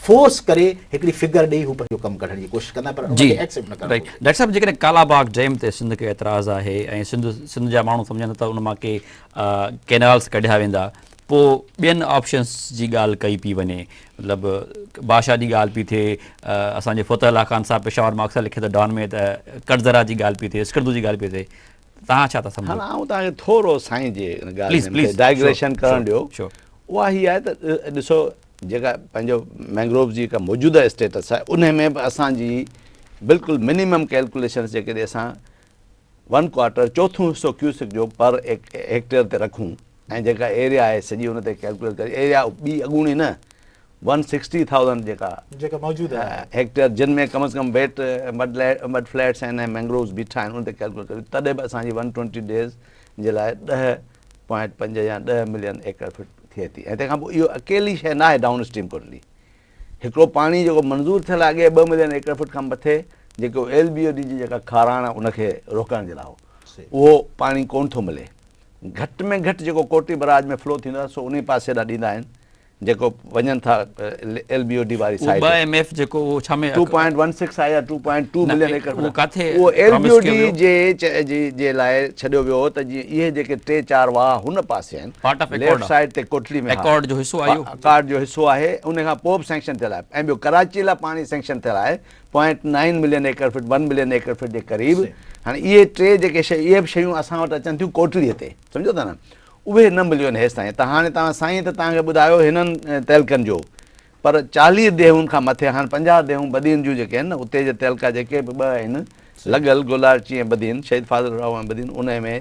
C: فورس ڪري هڪڙي فگر ڏئي هو پنهنجو ڪم ڪڍڻ جي ڪوشش ڪندا پر ان
A: جي
C: کي ايڪسيپٽ نه ڪرڻ
A: رائيٽ
C: گهرجي.
A: ڊاڪٽر صاحب جيڪڏهن ڪالا باغ ڊيم تي سنڌ کي اعتراض آهي ۽ سنڌ سنڌ جا ماڻهو سمجهن ٿا ته ان مان ڪي ڪينالس ڪڍيا ويندا پوء ٻين آپشنس جي ڳالهه ڪئي پئي وڃي مطلب بادشاهه جي ڳالهه پئي ٿئي اسان جي فتح الله خان صاحب پشاور مان اڪثر لکي ٿو ڊان ۾ ته ڪٽزرا جي ڳالهه پئي ٿئي اسڪردو جي ڳالهه پئي ٿئي توهان ڇا ٿا سمجهو؟
B: هاڻ آئون توهان کي ٿورو سائين جي ان ڳالهه
A: پليز
B: ۾
A: پليز
B: ڊائگريشن
A: شور
B: ڪرڻ ڏيو
A: شور
B: اها هي آهي ته ڏسو جيڪا پنهنجو مينگرووز جي جيڪا موجوده اسٽيٽس آهي انهي ۾ به اسان جي بلڪل منيمم ڪيلڪوليشنس جيڪڏهن اسان ون ڪوارٽر چوٿون حصو ڪيوسڪ جو پر هيڪٽيئر تي رکون ۽ جيڪا ايريا آهي سڄي ان تي ڪيلڪوليٽ ڪري ايريا ٻي اڳوڻي نه ون سڪسٽي ٿائوزنڊ جيڪا
C: جيڪا موجود آهي
B: هيڪٽيئر جن ۾ ڪم از ڪم ويٽ مڊ مڊ فليٽس آهن ۽ مينگرووز بيٺا آهن ان تي ڪيلڪوليٽ ڪريون تڏهن به اسان جي ون ٽوئنٽي ڊيز جي لاء 10.5 يا 10 ملين ايڪڙ فٽ ٿئي ٿي ۽ تنهن کان پوء اهو اڪيلي شيء ناهي ڊائون اسٽريم ڪوٽلي هڪڙو پاڻي جيڪو منظور ٿيل آهي اڳي ٻه ملين ايڪڙ فٽ کان مٿي جيڪو ايل بي او ڊي جي جيڪا کاراڻ آهي ان کي روڪڻ جي لاء هو اهو پاڻي ڪونه ٿو ملي گهٽ ۾ گهٽ جيڪو ڪوٽڙي براج ۾ فلو ٿيندو آهي سو انهي پاسي ڏانهن ڏيندا آهن جيڪو وڃن ٿا ايل بي او ڊي واري
A: اهو
B: سائيڊ
A: ٻه ايم ايف جيڪو اهو ڇا ۾
B: ٽو پوائنٽ ون سڪس آهي يا ٽو پوائنٽ ٽو
A: نه
B: ملين ايڪڙ
A: اهو ڪاٿي
B: اهو ايل بي
A: پرامس
B: او
A: ڪيو
B: ڊي
A: ويو؟
B: جي جي جي لاء ڇڏيو ويو هو ته جيئن اهي جيڪي ٽي چار واهه هن پاسي آهن
A: part of
B: left
A: accord
B: side تي ڪوٽڙي ۾ ها
A: اڪارڊ جو حصو آهي اهو
B: اڪارڊ جو حصو آهي ان کان پوء به سينڪشن ٿيل آهي ۽ ٻيو ڪراچي لاء پاڻي سينڪشن ٿيل آهي point nine million acre feet one million acre feet جي قريب هاڻي اهي ٽي جيڪي شيون اهي به شيون اسان وٽ اچن ٿيون ڪوٽڙي تي سمجهو ٿا نه اهي نه مليون آهن هيستائين ته هاڻي توهان سائين ته توهان کي ٻڌايو هنن تعلقن جو پر 40 ديهن کان مٿي هاڻ 50 ديهون بدين جون جيڪي آهن نه اتي جي تعلقا جيڪي به ٻه آهن لڳل گولاڙچي ۽ بدين شهيد فاضل راهو ۽ بدين انهي ۾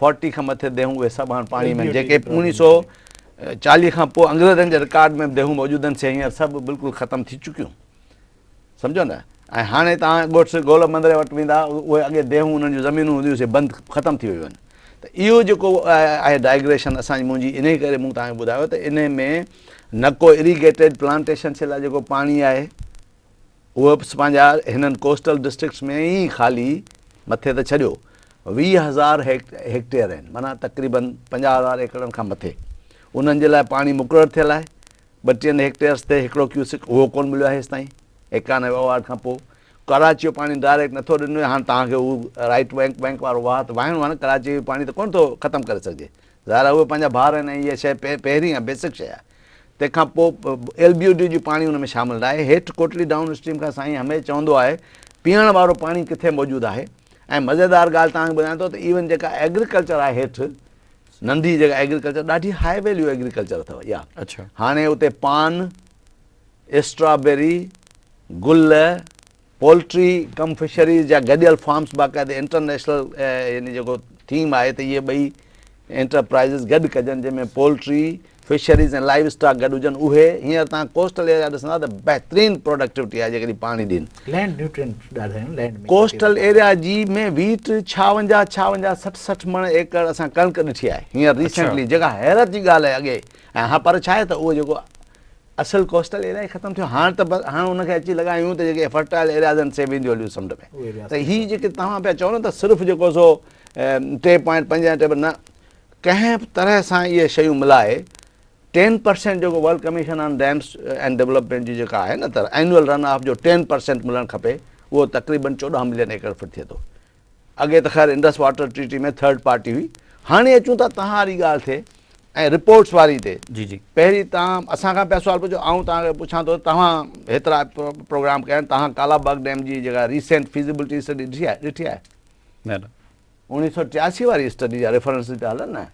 B: 40 کان مٿي ديهون اهي سڀ هاڻ پاڻي ۾ آهن جيڪي 1940 کان پوء انگريزن جي رڪارڊ ۾ به ديهون موجود آهن سي هينئر سڀ بلڪل ختم ٿي چڪيون. سمجهو نه ۽ هاڻي توهان ڳوٺ گول مندري وٽ ويندا اهي اڳي ديهون انهن جون زمينون هونديون سي بند ختم ٿي ويون آهن ته اهو جيڪو آهي ڊائگريشن اسان جي منهنجي انهي ڪري مون توهان کي ٻڌايو ته انهي ۾ نه ڪو اريگيٽيڊ پلانٽيشن جي لاء جيڪو پاڻي آهي اهو به پنهنجا هنن ڪوسٽل ڊسٽرڪٽس ۾ ئي خالي مٿي ته ڇڏيو 20,000 هيڪٽيئر آهن معنيٰ تقريبن 50,000 ايڪڙن کان مٿي انهن جي لاء پاڻي مقرر ٿيل آهي ٻٽيهن هيڪٽيئرس تي هڪڙو ڪيوسڪ اهو ڪونه مليو آهي هيستائين 91 ايوارڊ کان پوء ڪراچي جو پاڻي ڊائريڪٽ نٿو ڏنو وڃي هاڻ توهان کي هو رائيٽ بينڪ بينڪ وارو واهه ته واهڻو آهي نه ڪراچي جو پاڻي ته ڪونه ٿو ختم ڪري سگهجي ظاهر آهي اهي پنهنجا ڀار آهن ۽ اها شيء پهرين آهي بيسڪ شيء آهي تنهن کان پوء ايل بي او ڊي جو پاڻي ان ۾ شامل نه آهي هيٺ ڪوٽڙي ڊائون اسٽريم کان سائين هميشه چوندو آهي پيئڻ وارو پاڻي ڪٿي موجود آهي ۽ مزيدار ڳالهه توهان کي ٻڌايان ٿو ته ايون جيڪا ايگريڪلچر آهي هيٺ ننڍي جيڪا ايگريڪلچر ڏاڍي هاء ويليو ايگريڪلچر اٿو اها
A: اڇا
B: هاڻي اتي پان اسٽرابيري گل پولٽري ڪم فشريز جا گڏيل فارمز باقاعدي انٽرنيشنل يعني جيڪو ٿيم آهي ته اهي ٻئي انٽرپرائزز گڏ ڪجن جنهن ۾ پولٽري فشريز ۽ لائيو اسٽاڪ گڏ هجن اهي هينئر توهان ڪوسٽل ايريا ڏسندا ته بهترين پروڊڪٽوٽي آهي جيڪڏهن پاڻي ڏين.
C: لينڊ نيوٽرينٽ ڏاڍا آهن لينڊ ۾.
B: ڪوسٽل ايريا جي ۾ ويٽ ڇاونجاهه ڇاونجاهه 60 60 مڻ ايڪڙ اسان ڪڻڪ ڏٺي آهي هينئر ريسينٽلي جيڪا حيرت جي ڳالهه آهي اڳي ۽ ها پر ڇا آهي ته اهو جيڪو اصل ڪوسٽل ايريا ئي ختم ٿيو هاڻ ته بس هاڻ ان کي اچي لڳايون ته جيڪي فرٽائل ايرياز آهن سي وينديون هليون سمنڊ ۾ ته هي جيڪي توهان پيا چئو نه ته صرف جيڪو سو 3.5 يا 3 نه ڪنهن به طرح سان اهي شيون ملائي ٽين پرسينٽ جيڪو world commission on dams and development جي جيڪا آهي نه ته اينوئل رن آف جو ٽين پرسينٽ ملڻ کپي اهو تقريبن 14 ملين ايڪڙ فٽ ٿئي ٿو اڳي ته خير Indus water treaty ۾ third party هئي هاڻي اچون ٿا توهان واري ڳالهه تي ۽ رپورٽس واري تي
A: جي جي
B: پهرين توهان اسان کان پيا سوال پڇو آئون توهان کي پڇان ٿو توهان هيترا پروگرام ڪيا آهن توهان ڪالا باغ ڊيم جي جيڪا ريسينٽ فيزيبلٽي اسٽڊي ڏٺي آهي ڏٺي آهي
A: نه نه
B: 1983 واري اسٽڊي جا ريفرنسز پيا هلن نه.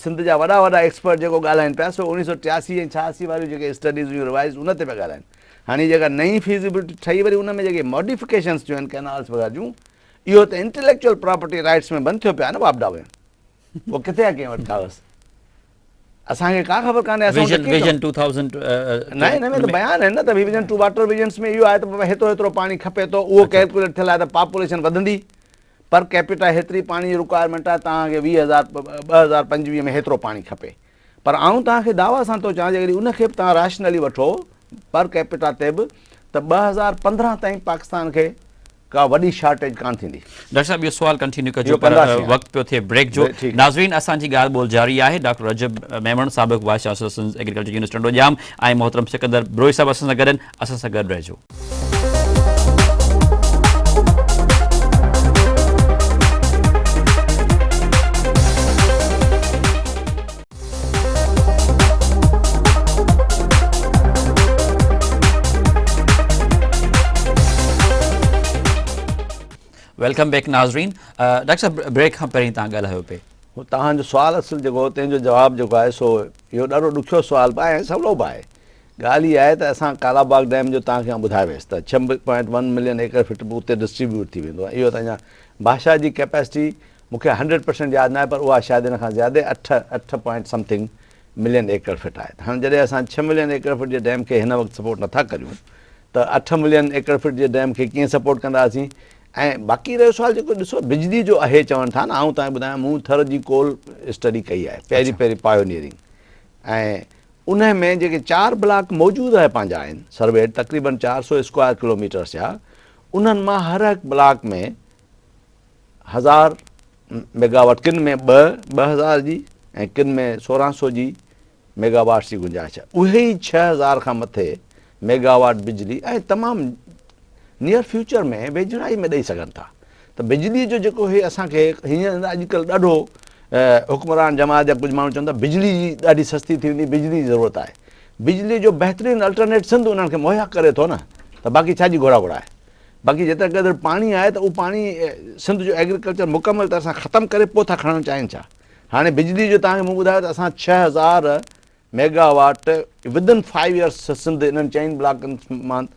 B: سنڌ جا وڏا وڏا ايڪسپرٽ جيڪو ڳالهائين پيا سو 1983 ۽ 86 واريون جيڪي اسٽڊيز هيون ريوائز ان تي پيا ڳالهائين. هاڻي جيڪا نئين فيزيبلٽي ٺهي وري ان ۾ جيڪي ماڊيفڪيشنز ٿيون آهن ڪئنالز وغيره جون اهو ته انٽليڪچوئل پراپرٽي رائٽس ۾ بند ٿيو پيو آهي نه واپڊا ۾ اهو ڪٿي آهي ڪنهن وٽ ڪاغذ اسان کي ڪا خبر ڪانهي اسان
A: ويزن ويزن 2000
B: نه ان ۾ ته بيان آهي نه ته ويزن 2 واٽر ويزنس ۾ اهو آهي ته بابا هيترو هيترو پاڻي کپي ٿو اهو ڪيلڪوليٽ ٿيل آهي ته پاپوليشن وڌندي. پر ڪيپيٽا هيتري پاڻي جي رڪوائرمينٽ آهي توهان کي 20 هزار 2025 ۾ هيترو پاڻي کپي پر آئون توهان کي دعويٰ سان ٿو چوان جيڪڏهن ان کي به توهان ريشنلي وٺو پر ڪيپيٽا تي به ته 2015 تائين پاڪستان کي ڪا وڏي شارٽيج ڪانه ٿيندي.
A: ڊاڪٽر صاحب اهو سوال ڪنٽينيو ڪجو پر وقت پيو ٿئي بريڪ جو. ناظرين اسان جي ڳالهه ٻولهه جاري آهي ڊاڪٽر رجب ميمڻ سابق vice chancellor Sindh agriculture university Tando Jam ۽ محترم سڪندر بروهي صاحب اسان سان گڏ آهن اسان سان گڏ رهجو. Welcome back ناظرين ڊاڪٽر صاحب بريڪ کان پهرين توهان ڳالهايو پئي.
B: توهان جو سوال اصل جيڪو هو تنهن جو جواب جيڪو آهي سو اهو ڏاڍو ڏکيو سوال به آهي ۽ سولو به آهي. ڳالهه هي آهي ته اسان ڪالا باغ ڊيم جو توهان کي آئون ٻڌائي ويس ته 6.1 ملين ايڪڙ فٽ به اتي ڊسٽريبيوٽ ٿي ويندو ۽ اهو ته اڃا ڀاشا جي ڪيپيسٽي مون کي هنڊريڊ پرسينٽ ياد ناهي پر اها شايد ان کان زياده اٺ، اٺ point something million acre feet آهي ته هاڻي جڏهن اسان ڇهه ملين ايڪڙ فٽ جي ڊيم کي هن وقت سپورٽ نٿا ڪريون ته اٺ ملين ايڪڙ فٽ جي ڊيم کي ڪيئن سپورٽ ڪنداسين ۽ باقي رهيو سوال جيڪو ڏسو بجلي جو اهي چون ٿا نه آئون توهان کي ٻڌايان مون ٿر جي ڪول اسٽڊي ڪئي آهي پهرين پهرين پايونيئرنگ ۽ انهي ۾ جيڪي چار بلاڪ موجوده پنهنجا آهن سرويڊ تقريبن چار سو اسڪوائر ڪلوميٽرس جا انهن مان هر هڪ بلاڪ ۾ هزار ميگاواٽ ڪن ۾ ٻه 2000 جي ۽ ڪن ۾ 1600 جي ميگاواٽس جي گنجائش آهي. اهي ئي 6000 کان مٿي ميگاواٽ بجلي ۽ تمام نيئر فيوچر ۾ ويجهڙائي ۾ ڏئي سگهن ٿا ته بجلي جو جيڪو هي اسان کي هينئر اڄڪلهه ڏاڍو حڪمران جماعت جا ڪجهه ماڻهو چون ٿا بجلي جي ڏاڍي سستي ٿي ويندي بجلي جي ضرورت آهي بجلي جو بهترين الٽرنيٽ سنڌ انهن کي مهيا ڪري ٿو نه ته باقي ڇا جي گهوڙا گهوڙا آهي. باقي جيترا قدر پاڻي آهي ته اهو پاڻي سنڌ جو ايگريڪلچر مڪمل طرح سان ختم ڪري پوء ٿا کڻڻ چاهين ڇا؟ هاڻي بجلي جو توهان کي مون ٻڌايو ته اسان 6000 megawatt within five years Sindh انهن چئن بلاڪن مان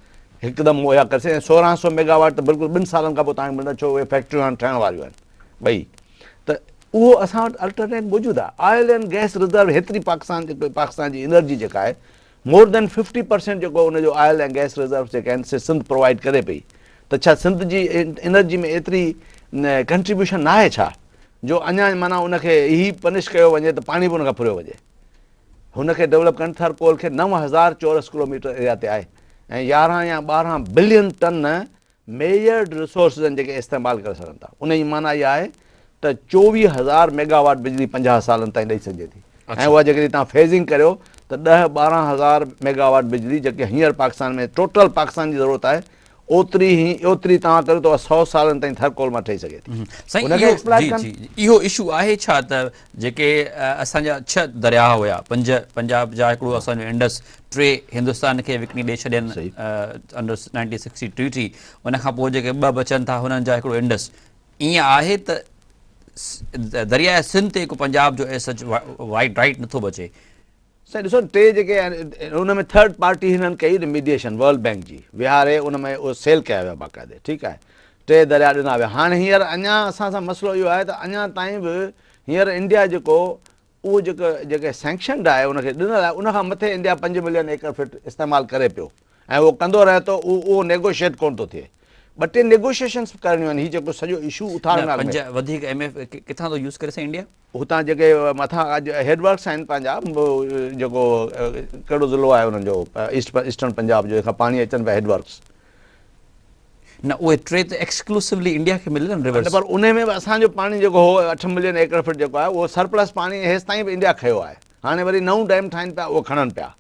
B: هڪدم مهيا ڪري سگهي ۽ 1600 ميگا واٽ ته بلڪل ٻن سالن کان پوء توهان کي ملندا ڇو اهي فيڪٽريون هاڻي ٺهڻ واريون آهن ٻئي ته اهو اسان وٽ الٽرنيٽ موجود آهي آئل اينڊ گئس رزرو هيتري پاڪستان پاڪستان جي انرجي جيڪا آهي مور دين ففٽي پرسينٽ جيڪو ان جو آئل ۽ گئس رزروز جيڪي آهن سي سنڌ پرووائيڊ ڪري پئي ته ڇا سنڌ جي انرجي ۾ ايتري ڪنٽريبيوشن ناهي ڇا جو اڃا معنيٰ ان کي هي پنش ڪيو وڃي ته پاڻي به ان کان ڦريو وڃي هن کي ڊولپ ڪرڻ ٿر ڪول کي 9000 چورس ڪلوميٽر ايريا تي آهي ۽ 11 يا 12 بلين ٽن ميجرڊ ريسورسز آهن جيڪي استعمال ڪري سگهن ٿا ان جي معنيٰ اها آهي ته 24,000 ميگا واٽ بجلي 50 سالن تائين ڏئي سگهجي ٿي ۽ اها جيڪڏهن توهان فيزنگ ڪريو ته ڏهه 12 هزار ميگا واٽ بجلي جيڪي هينئر پاڪستان ۾ ٽوٽل پاڪستان جي ضرورت آهي اوتري هي اوتري توهان ڪريو ته اها 100 سالن تائين ٿر ڪول مان ٺهي سگهي ٿي.
A: سائين اهو جي جي اهو اشو آهي ڇا ته جيڪي اسان جا ڇهه درياهه هيا پنج پنجاب جا هڪڙو اسان جو انڊس ٽي هندستان کي وڪڻي ڏئي ڇڏين انڊر 1960 ٽريٽي ان کان پوء جيڪي ٻه بچن ٿا هنن جا هڪڙو انڊس ائين آهي ته درياء سنڌ تي هڪ پنجاب جو ايز سچ وائيٽ رائيٽ نٿو بچي.
B: سائين ڏسو ٽي جيڪي ان ۾ ٿرڊ پارٽي هنن ڪئي ميڊيئيشن ورلڊ بينڪ جي ويهاري ان ۾ اهو سيل ڪيا ويا باقاعدي ٺيڪ آهي ٽي درياء ڏنا ويا هاڻي هينئر اڃا اسان سان مسئلو اهو آهي ته اڃا تائين به هينئر انڊيا جيڪو اهو جيڪو جيڪي سينڪشنڊ آهي ان کي ڏنل آهي ان کان مٿي انڊيا پنج ملين ايڪڙ فٽ استعمال ڪري پيو ۽ اهو ڪندو رهي ٿو اهو اهو نيگوشيٽ ڪونه ٿو ٿئي ٻه ٽي نيگوشيشنس به ڪرڻيون آهن هي جيڪو سڄو اشو اٿارڻ
A: نه پنج وڌيڪ ايم ايف ڪٿان ٿو يوز ڪري سائين انڊيا؟
B: هتان جيڪي مٿان اڄ هيڊ ورڪس آهن پنهنجا جيڪو ڪهڙو ضلعو آهي انهن جو ايسٽ ايسٽرن پنجاب جو جنهن کان پاڻي اچن پيا هيڊ ورڪس
A: نه اهي ٽي ته ايڪسڪلوسولي انڊيا کي مليل آهن ريورس.
B: نه پر انهي ۾ به اسان جو پاڻي جيڪو هو اٺ ملين ايڪڙ فٽ جيڪو آهي اهو سرپلس پاڻي هيستائين به انڊيا کنيو آهي هاڻي وري نئون ڊيم ٺاهين پيا اهو کڻن پيا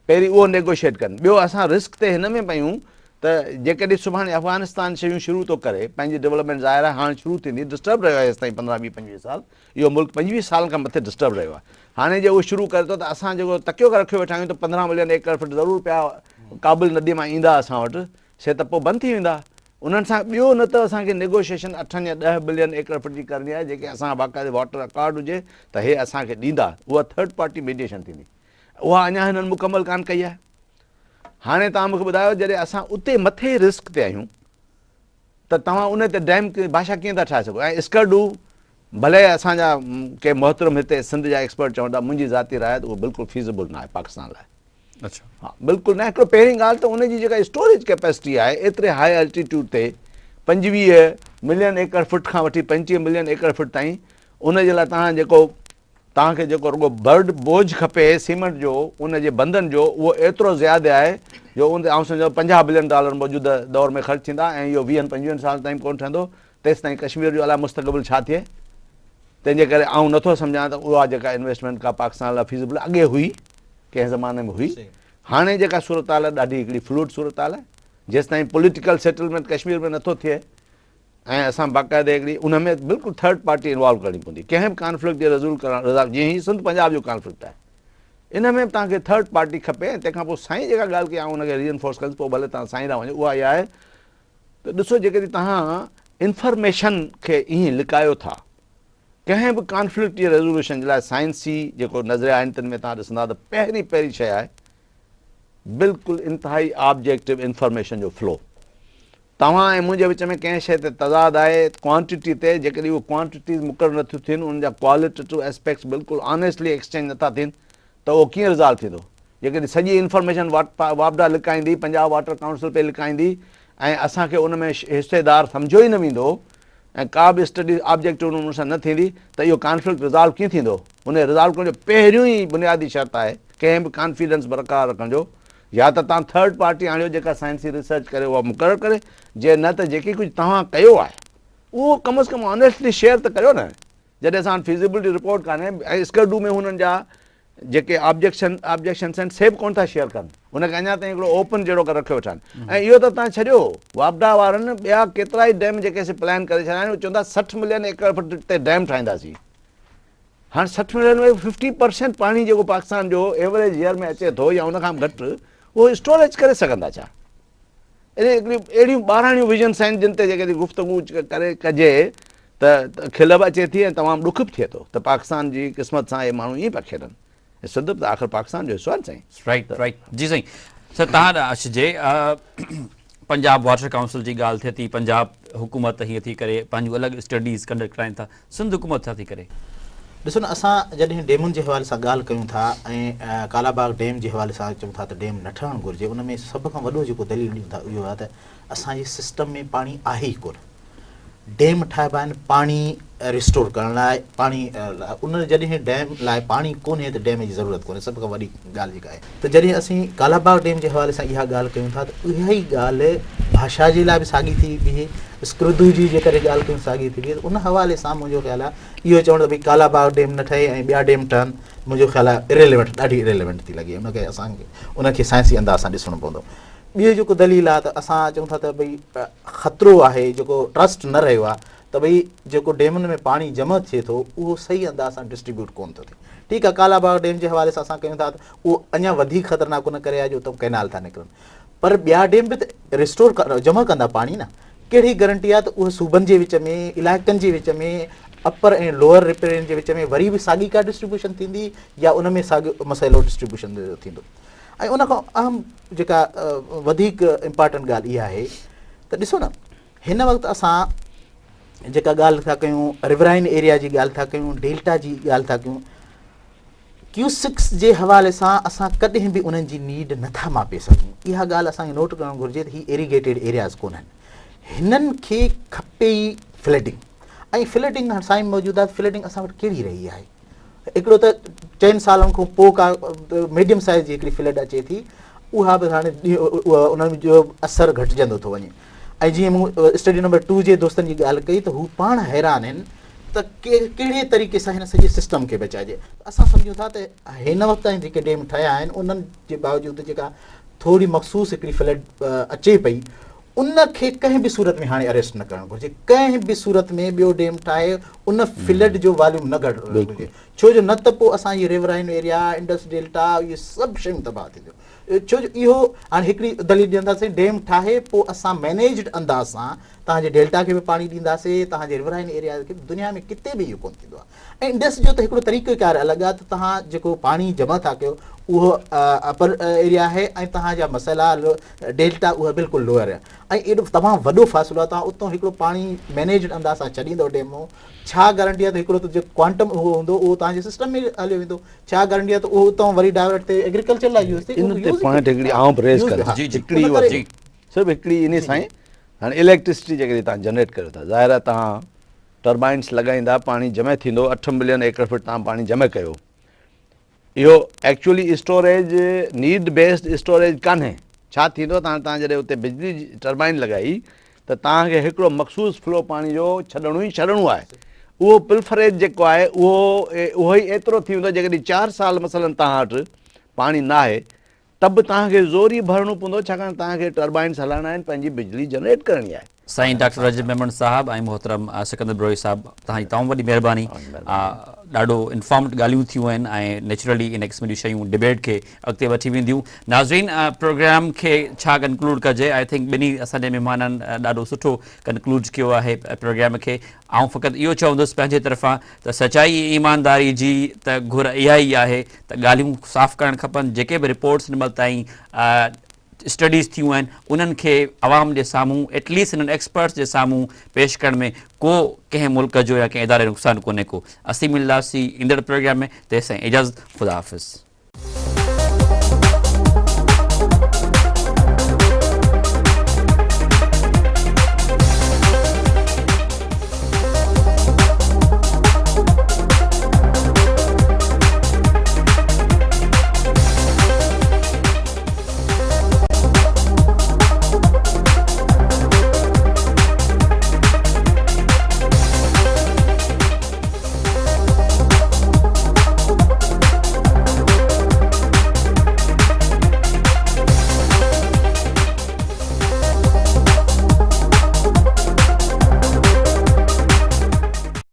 B: پهرين اهو نيگوشيٽ ڪن ٻيو اسان رسڪ تي هن ۾ پيون ته جيڪڏهن سڀاڻي افغانستان شيون شروع ٿو ڪري پنهنجي ڊولپمينٽ ظاهر آهي هاڻي شروع ٿيندي ڊسٽرب رهيو آهي هيستائين 15 20 25 سال اهو ملڪ 25 سالن کان مٿي ڊسٽرب رهيو آهي هاڻي جي اهو شروع ڪري ٿو ته اسان جيڪو تڪيو رکيو ويٺا آهيون ته 15 ملين ايڪڙ فٽ ضرور پيا ڪابل ندي مان ايندا اسان وٽ سي ته پوء بند ٿي ويندا. انهن سان ٻيو نه ته اسان کي نيگوشيشن اٺن يا ڏهه بلين ايڪڙ فٽ جي ڪرڻي آهي جيڪي اسان باقاعدي واٽر اڪارڊ هجي ته هي اسان کي ڏيندا اها ٿرڊ پارٽي ميڊيئيشن ٿيندي اها اڃا هنن مڪمل ڪانه ڪئي آهي. هاڻي توهان مون کي ٻڌايو جڏهن اسان اتي مٿي رسڪ تي آهيون ته توهان ان تي ڊيم ڀاشا ڪيئن ٿا ٺاهي سگهو ۽ اسڪرڊو ڀلي اسان جا ڪي محترم هتي سنڌ جا ايڪسپرٽ چون ٿا منهنجي ذاتي راء آهي ته اهو بلڪل فيزبل ناهي پاڪستان لاء.
A: اڇا.
B: ها بلڪل نه هڪڙو پهرين ڳالهه ته ان جي جيڪا اسٽوريج ڪيپيسٽي آهي ايتري هاء الٽيٽيوڊ تي 25 ملين ايڪڙ فٽ کان وٺي 25 ملين ايڪڙ فٽ تائين ان جي لاء توهان جيڪو توهان کي جيڪو رڳو برڊ بوجه کپي سيمنٽ جو ان جي بندن جو اهو ايترو زياده آهي جو ان تي آئون سمجهان ٿو 50 بلين ڊالر موجوده دور ۾ خرچ ٿيندا ۽ اهو ويهن پنجويهن سالن تائين به ڪونه ٺهندو تيستائين ڪشمير جو الائي مستقبل ڇا ٿئي تنهن جي ڪري آئون نٿو سمجهان ته اها جيڪا انويسٽمينٽ ڪا پاڪستان لاء فيزبل اڳي هئي ڪنهن زماني ۾ هئي هاڻي جيڪا صورتحال آهي ڏاڍي هڪڙي فلوئڊ صورتحال آهي جيستائين پوليٽيڪل سيٽلمينٽ ڪشمير ۾ نٿو ٿئي ۽ اسان باقاعده هڪڙي ان ۾ بلڪل ٿرڊ پارٽي انوالو ڪرڻي پوندي ڪنهن به ڪانفلڪٽ جي رزول ڪرڻ رضا جيئن هي سنڌ پنجاب جو ڪانفلڪٽ آهي ان ۾ به توهان کي ٿرڊ پارٽي کپي ۽ تنهن کان پوء سائين جيڪا ڳالهه ڪئي آئون ان کي ري انفورس ڪندس پوء ڀلي توهان سائين ڏانهن وڃو اها اها آهي ته ڏسو جيڪڏهن توهان انفارميشن کي ائين لڪايو ٿا ڪنهن به ڪانفلڪٽ جي ريزولوشن جي لاء سائنسي جيڪو نظريا آهن تن ۾ توهان ڏسندا ته پهرين پهرين شيء آهي بلڪل انتهائي آبجيڪٽو انفارميشن جو فلو توهان ۽ منهنجي وچ ۾ ڪنهن شيء تي تضاد آهي ڪوانٽٽي تي جيڪڏهن اهي ڪوانٽٽيز مقرر نه ٿيون ٿين انهن جا ڪواليٽيٽو اسپيڪٽس بلڪل آنيسٽلي ايڪسچينج نه ٿا ٿين ته اهو ڪيئن رزالو ٿيندو جيڪڏهن سڄي انفارميشن واپڊا لڪائيندي پنجاب واٽر ڪائونسل پئي لڪائيندي ۽ اسان کي ان ۾ حصيدار سمجهيو ئي نه ويندو ۽ ڪا به اسٽڊي آبجيڪٽو نموني سان نه ٿيندي ته اهو ڪانفلڪٽ رزالو ڪيئن ٿيندو ان کي رزالو ڪرڻ جو پهريون ئي بنيادي شرط آهي ڪنهن به ڪانفيڊنس برقرار رکڻ جو يا ته توهان ٿرڊ پارٽي آڻيو جيڪا سائنسي ريسرچ ڪري اها مقرر ڪري جي نه ته جيڪي ڪجهه توهان ڪيو آهي اهو ڪم از ڪم آنيسٽلي شيئر ته ڪريو نه جڏهن اسان وٽ فيزيبلٽي رپورٽ ڪانهي ۽ اسڪرڊو ۾ هنن جا جيڪي آبجيڪشن آبجيڪشنس آهن سي به ڪونه ٿا شيئر ڪن ان کي اڃا تائين هڪڙو اوپن جهڙو ڪري رکيو ويٺا آهن ۽ اهو ته توهان ڇڏيو واپڊا وارن ٻيا ڪيترائي ڊيم جيڪي سي پلان ڪري ڇڏيا آهن اهي چون ٿا 60 ملين ايڪڙ فٽ تي ڊيم ٺاهينداسين هاڻ 60 ملين ۾ 50 پرسينٽ پاڻي جيڪو پاڪستان جو ايوريج ييئر ۾ اچي ٿو يا ان کان به گهٽ اهو اسٽوريج ڪري سگهندا ڇا؟ اهڙيون اهڙيون ٻاراڻيون ويزنس آهن جن تي جيڪڏهن گفتگو ڪري ڪجي ته کل به اچي ٿي ۽ تمام ڏک به ٿئي ٿو ته پاڪستان جي قسمت سان اهي ماڻهو ائين پيا کيڏن ۽ سنڌ به ته آخر پاڪستان جو حصو آهي نه سائين.
A: رائيٽ رائيٽ جي سائين سر توهان ڏانهن اچجي پنجاب واٽر ڪائونسل جي ڳالهه ٿئي ٿي پنجاب حڪومت هيئن ٿي ڪري پنهنجون الڳ اسٽڊيز ڪنڊڪٽ ڪرائين ٿا سنڌ حڪومت ڇا ٿي ڪري؟
C: ڏسو نه اسان جڏهن ڊيمن جي حوالي سان ڳالهه ڪيون ٿا ۽ ڪالا باغ ڊيم جي حوالي سان چئون ٿا ته ڊيم نه ٺهڻ گهرجي ان ۾ سڀ کان وڏو جيڪو دليل ڏيون ٿا اهو آهي ته اسان جي سسٽم ۾ پاڻي آهي ئي ڪونه ڊيم ٺاهبا آهن پاڻي ريسٽور ڪرڻ لاء پاڻي ان جڏهن ڊيم لاء پاڻي ڪونهي ته ڊيم جي ضرورت ڪونهي سڀ کان وڏي ڳالهه جيڪا آهي ته جڏهن اسين ڪالا باغ ڊيم جي حوالي سان اها ڳالهه ڪيون ٿا ته اها ئي ڳالهه ڀاشا جي لاء به ساڳي ٿي بيهي اسڪردو جي جيڪڏهن ڳالهه ڪيون ساڳي ٿي بيهي ته ان حوالي سان منهنجو خيال آهي اهو چوڻ ته ڀئي ڪالا باغ ڊيم نه ٺهي ۽ ٻيا ڊيم ٺهن منهنجو خيال آهي اريليونٽ ڏاڍي اريليونٽ ٿي لڳي ان کي اسان کي ان کي سائنسي انداز سان ڏسڻو پوندو ٻيو جيڪو دليل آهي ته اسان چئون ٿا ته ڀئي خطرو آهي جيڪو ٽرسٽ نه رهيو آهي ته ڀئي جيڪو ڊيمن ۾ پاڻي جمع ٿئي ٿو اهو صحيح انداز سان ڊسٽريبيوٽ ڪونه ٿو ٿئي ٺيڪ آهي ڪالا باغ ڊيم جي حوالي سان اسان ڪيون ٿا ته اهو اڃا وڌيڪ خطرناڪ ان ڪري آهي جو اتان ڪئنال ٿا نڪرن پر ٻيا ڊيم به ته ريسٽور جمع ڪندا پاڻي نه ڪهڙي گرنٽي آهي ته اهي صوبن جي وچ ۾ علائقن جي وچ ۾ اپر ۽ لوئر رپيرين جي وچ ۾ وري به ساڳي ڪا ڊسٽريبيوشن ٿيندي يا ان ۾ ساڳيو مسئلو ڊسٽريبيوشن جو ٿيندو ۽ ان کان اهم جيڪا وڌيڪ امپارٽنٽ ڳالهه اها آهي ته ڏسو نه هن وقت اسان جيڪا ڳالهه ٿا ڪيون ريورائن ايريا جي ڳالهه ٿا ڪيون ڊيلٽا جي ڳالهه ٿا ڪيون ڪيوسڪس جي حوالي سان اسان ڪڏهن به انهن جي نيڊ نٿا ماپي سگهون اها ڳالهه اسان کي نوٽ ڪرڻ گهرجي ته هي ايريگيٽيڊ ايرياز ڪونهن هنن کي کپي ئي فلڊنگ ۽ فلڊنگ هاڻ سائين موجوده فلڊنگ اسان وٽ ڪهڙي رهي آهي هڪڙو ته چئن سالن کان پوء ڪا ميڊيم سائيز جي هڪڙي فلڊ اچي ٿي اها به هاڻي ان جو اثر گهٽجندو ٿو وڃي ۽ جيئن مون اسٽڊي نمبر 2 جي دوستن جي ڳالهه ڪئي ته هو پاڻ حيران آهن ته ڪهڙي طريقي سان هن سڄي سسٽم کي بچائجي اسان سمجهون ٿا ته هن وقت تائين جيڪي ڊيم ٺهيا آهن انهن جي باوجود جيڪا ٿوري مخصوص هڪڙي فلڊ اچي پئي ان کي ڪنهن به صورت ۾ هاڻي اريسٽ نه ڪرڻ گهرجي ڪنهن به صورت ۾ ٻيو ڊيم ٺاهي ان فلڊ جو واليوم نه گهٽڻ گهرجي ڇو جو نه ته پوء اسان جي ريورائن ايريا انڊس ڊيلٽا اهي سڀ شيون تباهه ٿينديون ڇو جو اهو هاڻي هڪڙي دليل ڏين ٿا سائين ڊيم ٺاهي پوء اسان مينيجڊ انداز سان توهان جي ڊيلٽا کي به پاڻي ڏينداسي توهان جي ريورائن ايريا کي به دنيا ۾ ڪٿي به اهو ڪونه ٿيندو آهي ۽ انڊس جو ته هڪڙو طريقو ڪار الڳ آهي ته توهان جيڪو پاڻي جمع ٿا ڪيو اهو اپر ايريا آهي ۽ توهان جا مسئلا ڊيلٽا اها بلڪل لوئر آهي ۽ ايڏو تمام وڏو فاصلو آهي توهان اتان هڪڙو پاڻي مينيجڊ انداز سان ڇڏيندو ڊيم ڇا گارنٽي آهي ته هڪڙو ته جيڪو ڪوانٽم اهو هوندو اهو توهان جي سسٽم ۾ هليو ويندو ڇا گارنٽي آهي ته اهو اتان وري ڊائيورٽ ٿي ايگريڪلچر لاء يوز ٿئي
B: ان تي پوائنٽ هڪڙي آئون به ريز ڪريان هڪڙي صرف هڪڙي انهي سائين هاڻي اليڪٽرسٽي جيڪڏهن توهان جنريٽ ڪريو ٿا ظاهر آهي توهان ٽربائنس لڳائيندا پاڻي جمع ٿيندو 8 ملين ايڪڙ فٽ توهان پاڻي جمع ڪيو اهو actually storage need based storage ڪانهي ڇا ٿيندو ته هاڻي توهان جڏهن اتي بجلي جي ٽربائن لڳائي ته توهان کي هڪڙو مخصوص فلو پاڻي جو ڇڏڻو ئي ڇڏڻو آهي اهو پلفريج جيڪو آهي اهو اهو ئي ايترو ٿي ويندو جيڪڏهن 4 سال مثلا توهان وٽ پاڻي ناهي ته به توهان کي زوري ڀرڻو پوندو ڇاڪاڻ توهان کي ٽربائنس هلائڻا آهن پنهنجي بجلي جنريٽ ڪرڻي آهي.
A: سائين ڊاڪٽر رجب ميمڻ صاحب ۽ محترم سڪندر بروهي صاحب توهان جي تمام وڏي مهرباني ڏاڍو انفارمڊ ڳالهيون ٿيون آهن ۽ نيچرلي ان قسم جون شيون ڊبيٽ کي اڳتي وٺي وينديون ناظرين پروگرام کي ڇا ڪنڪلوڊ ڪجي I think ٻنهي اسان جي مهمانن ڏاڍو سٺو ڪنڪلوڊ ڪيو آهي پروگرام کي آئون فقط اهو چوندس پنهنجي طرفان ته سچائي ۽ ايمانداري جي ته گهر اها ئي آهي ته ڳالهيون صاف ڪرڻ کپن، جيڪي به رپورٽس هن مهل تائين اسٽڊيز ٿيون آهن انهن کي عوام جي سامهون ايٽ ليسٽ انهن ايڪسپرٽس جي سامهون پيش ڪرڻ ۾ ڪو ڪنهن ملڪ جو يا ڪنهن اداري جو نقصان ڪونهي ڪو. اسين ملنداسين ايندڙ پروگرام ۾ تيستائين اجازت خدا حافظ.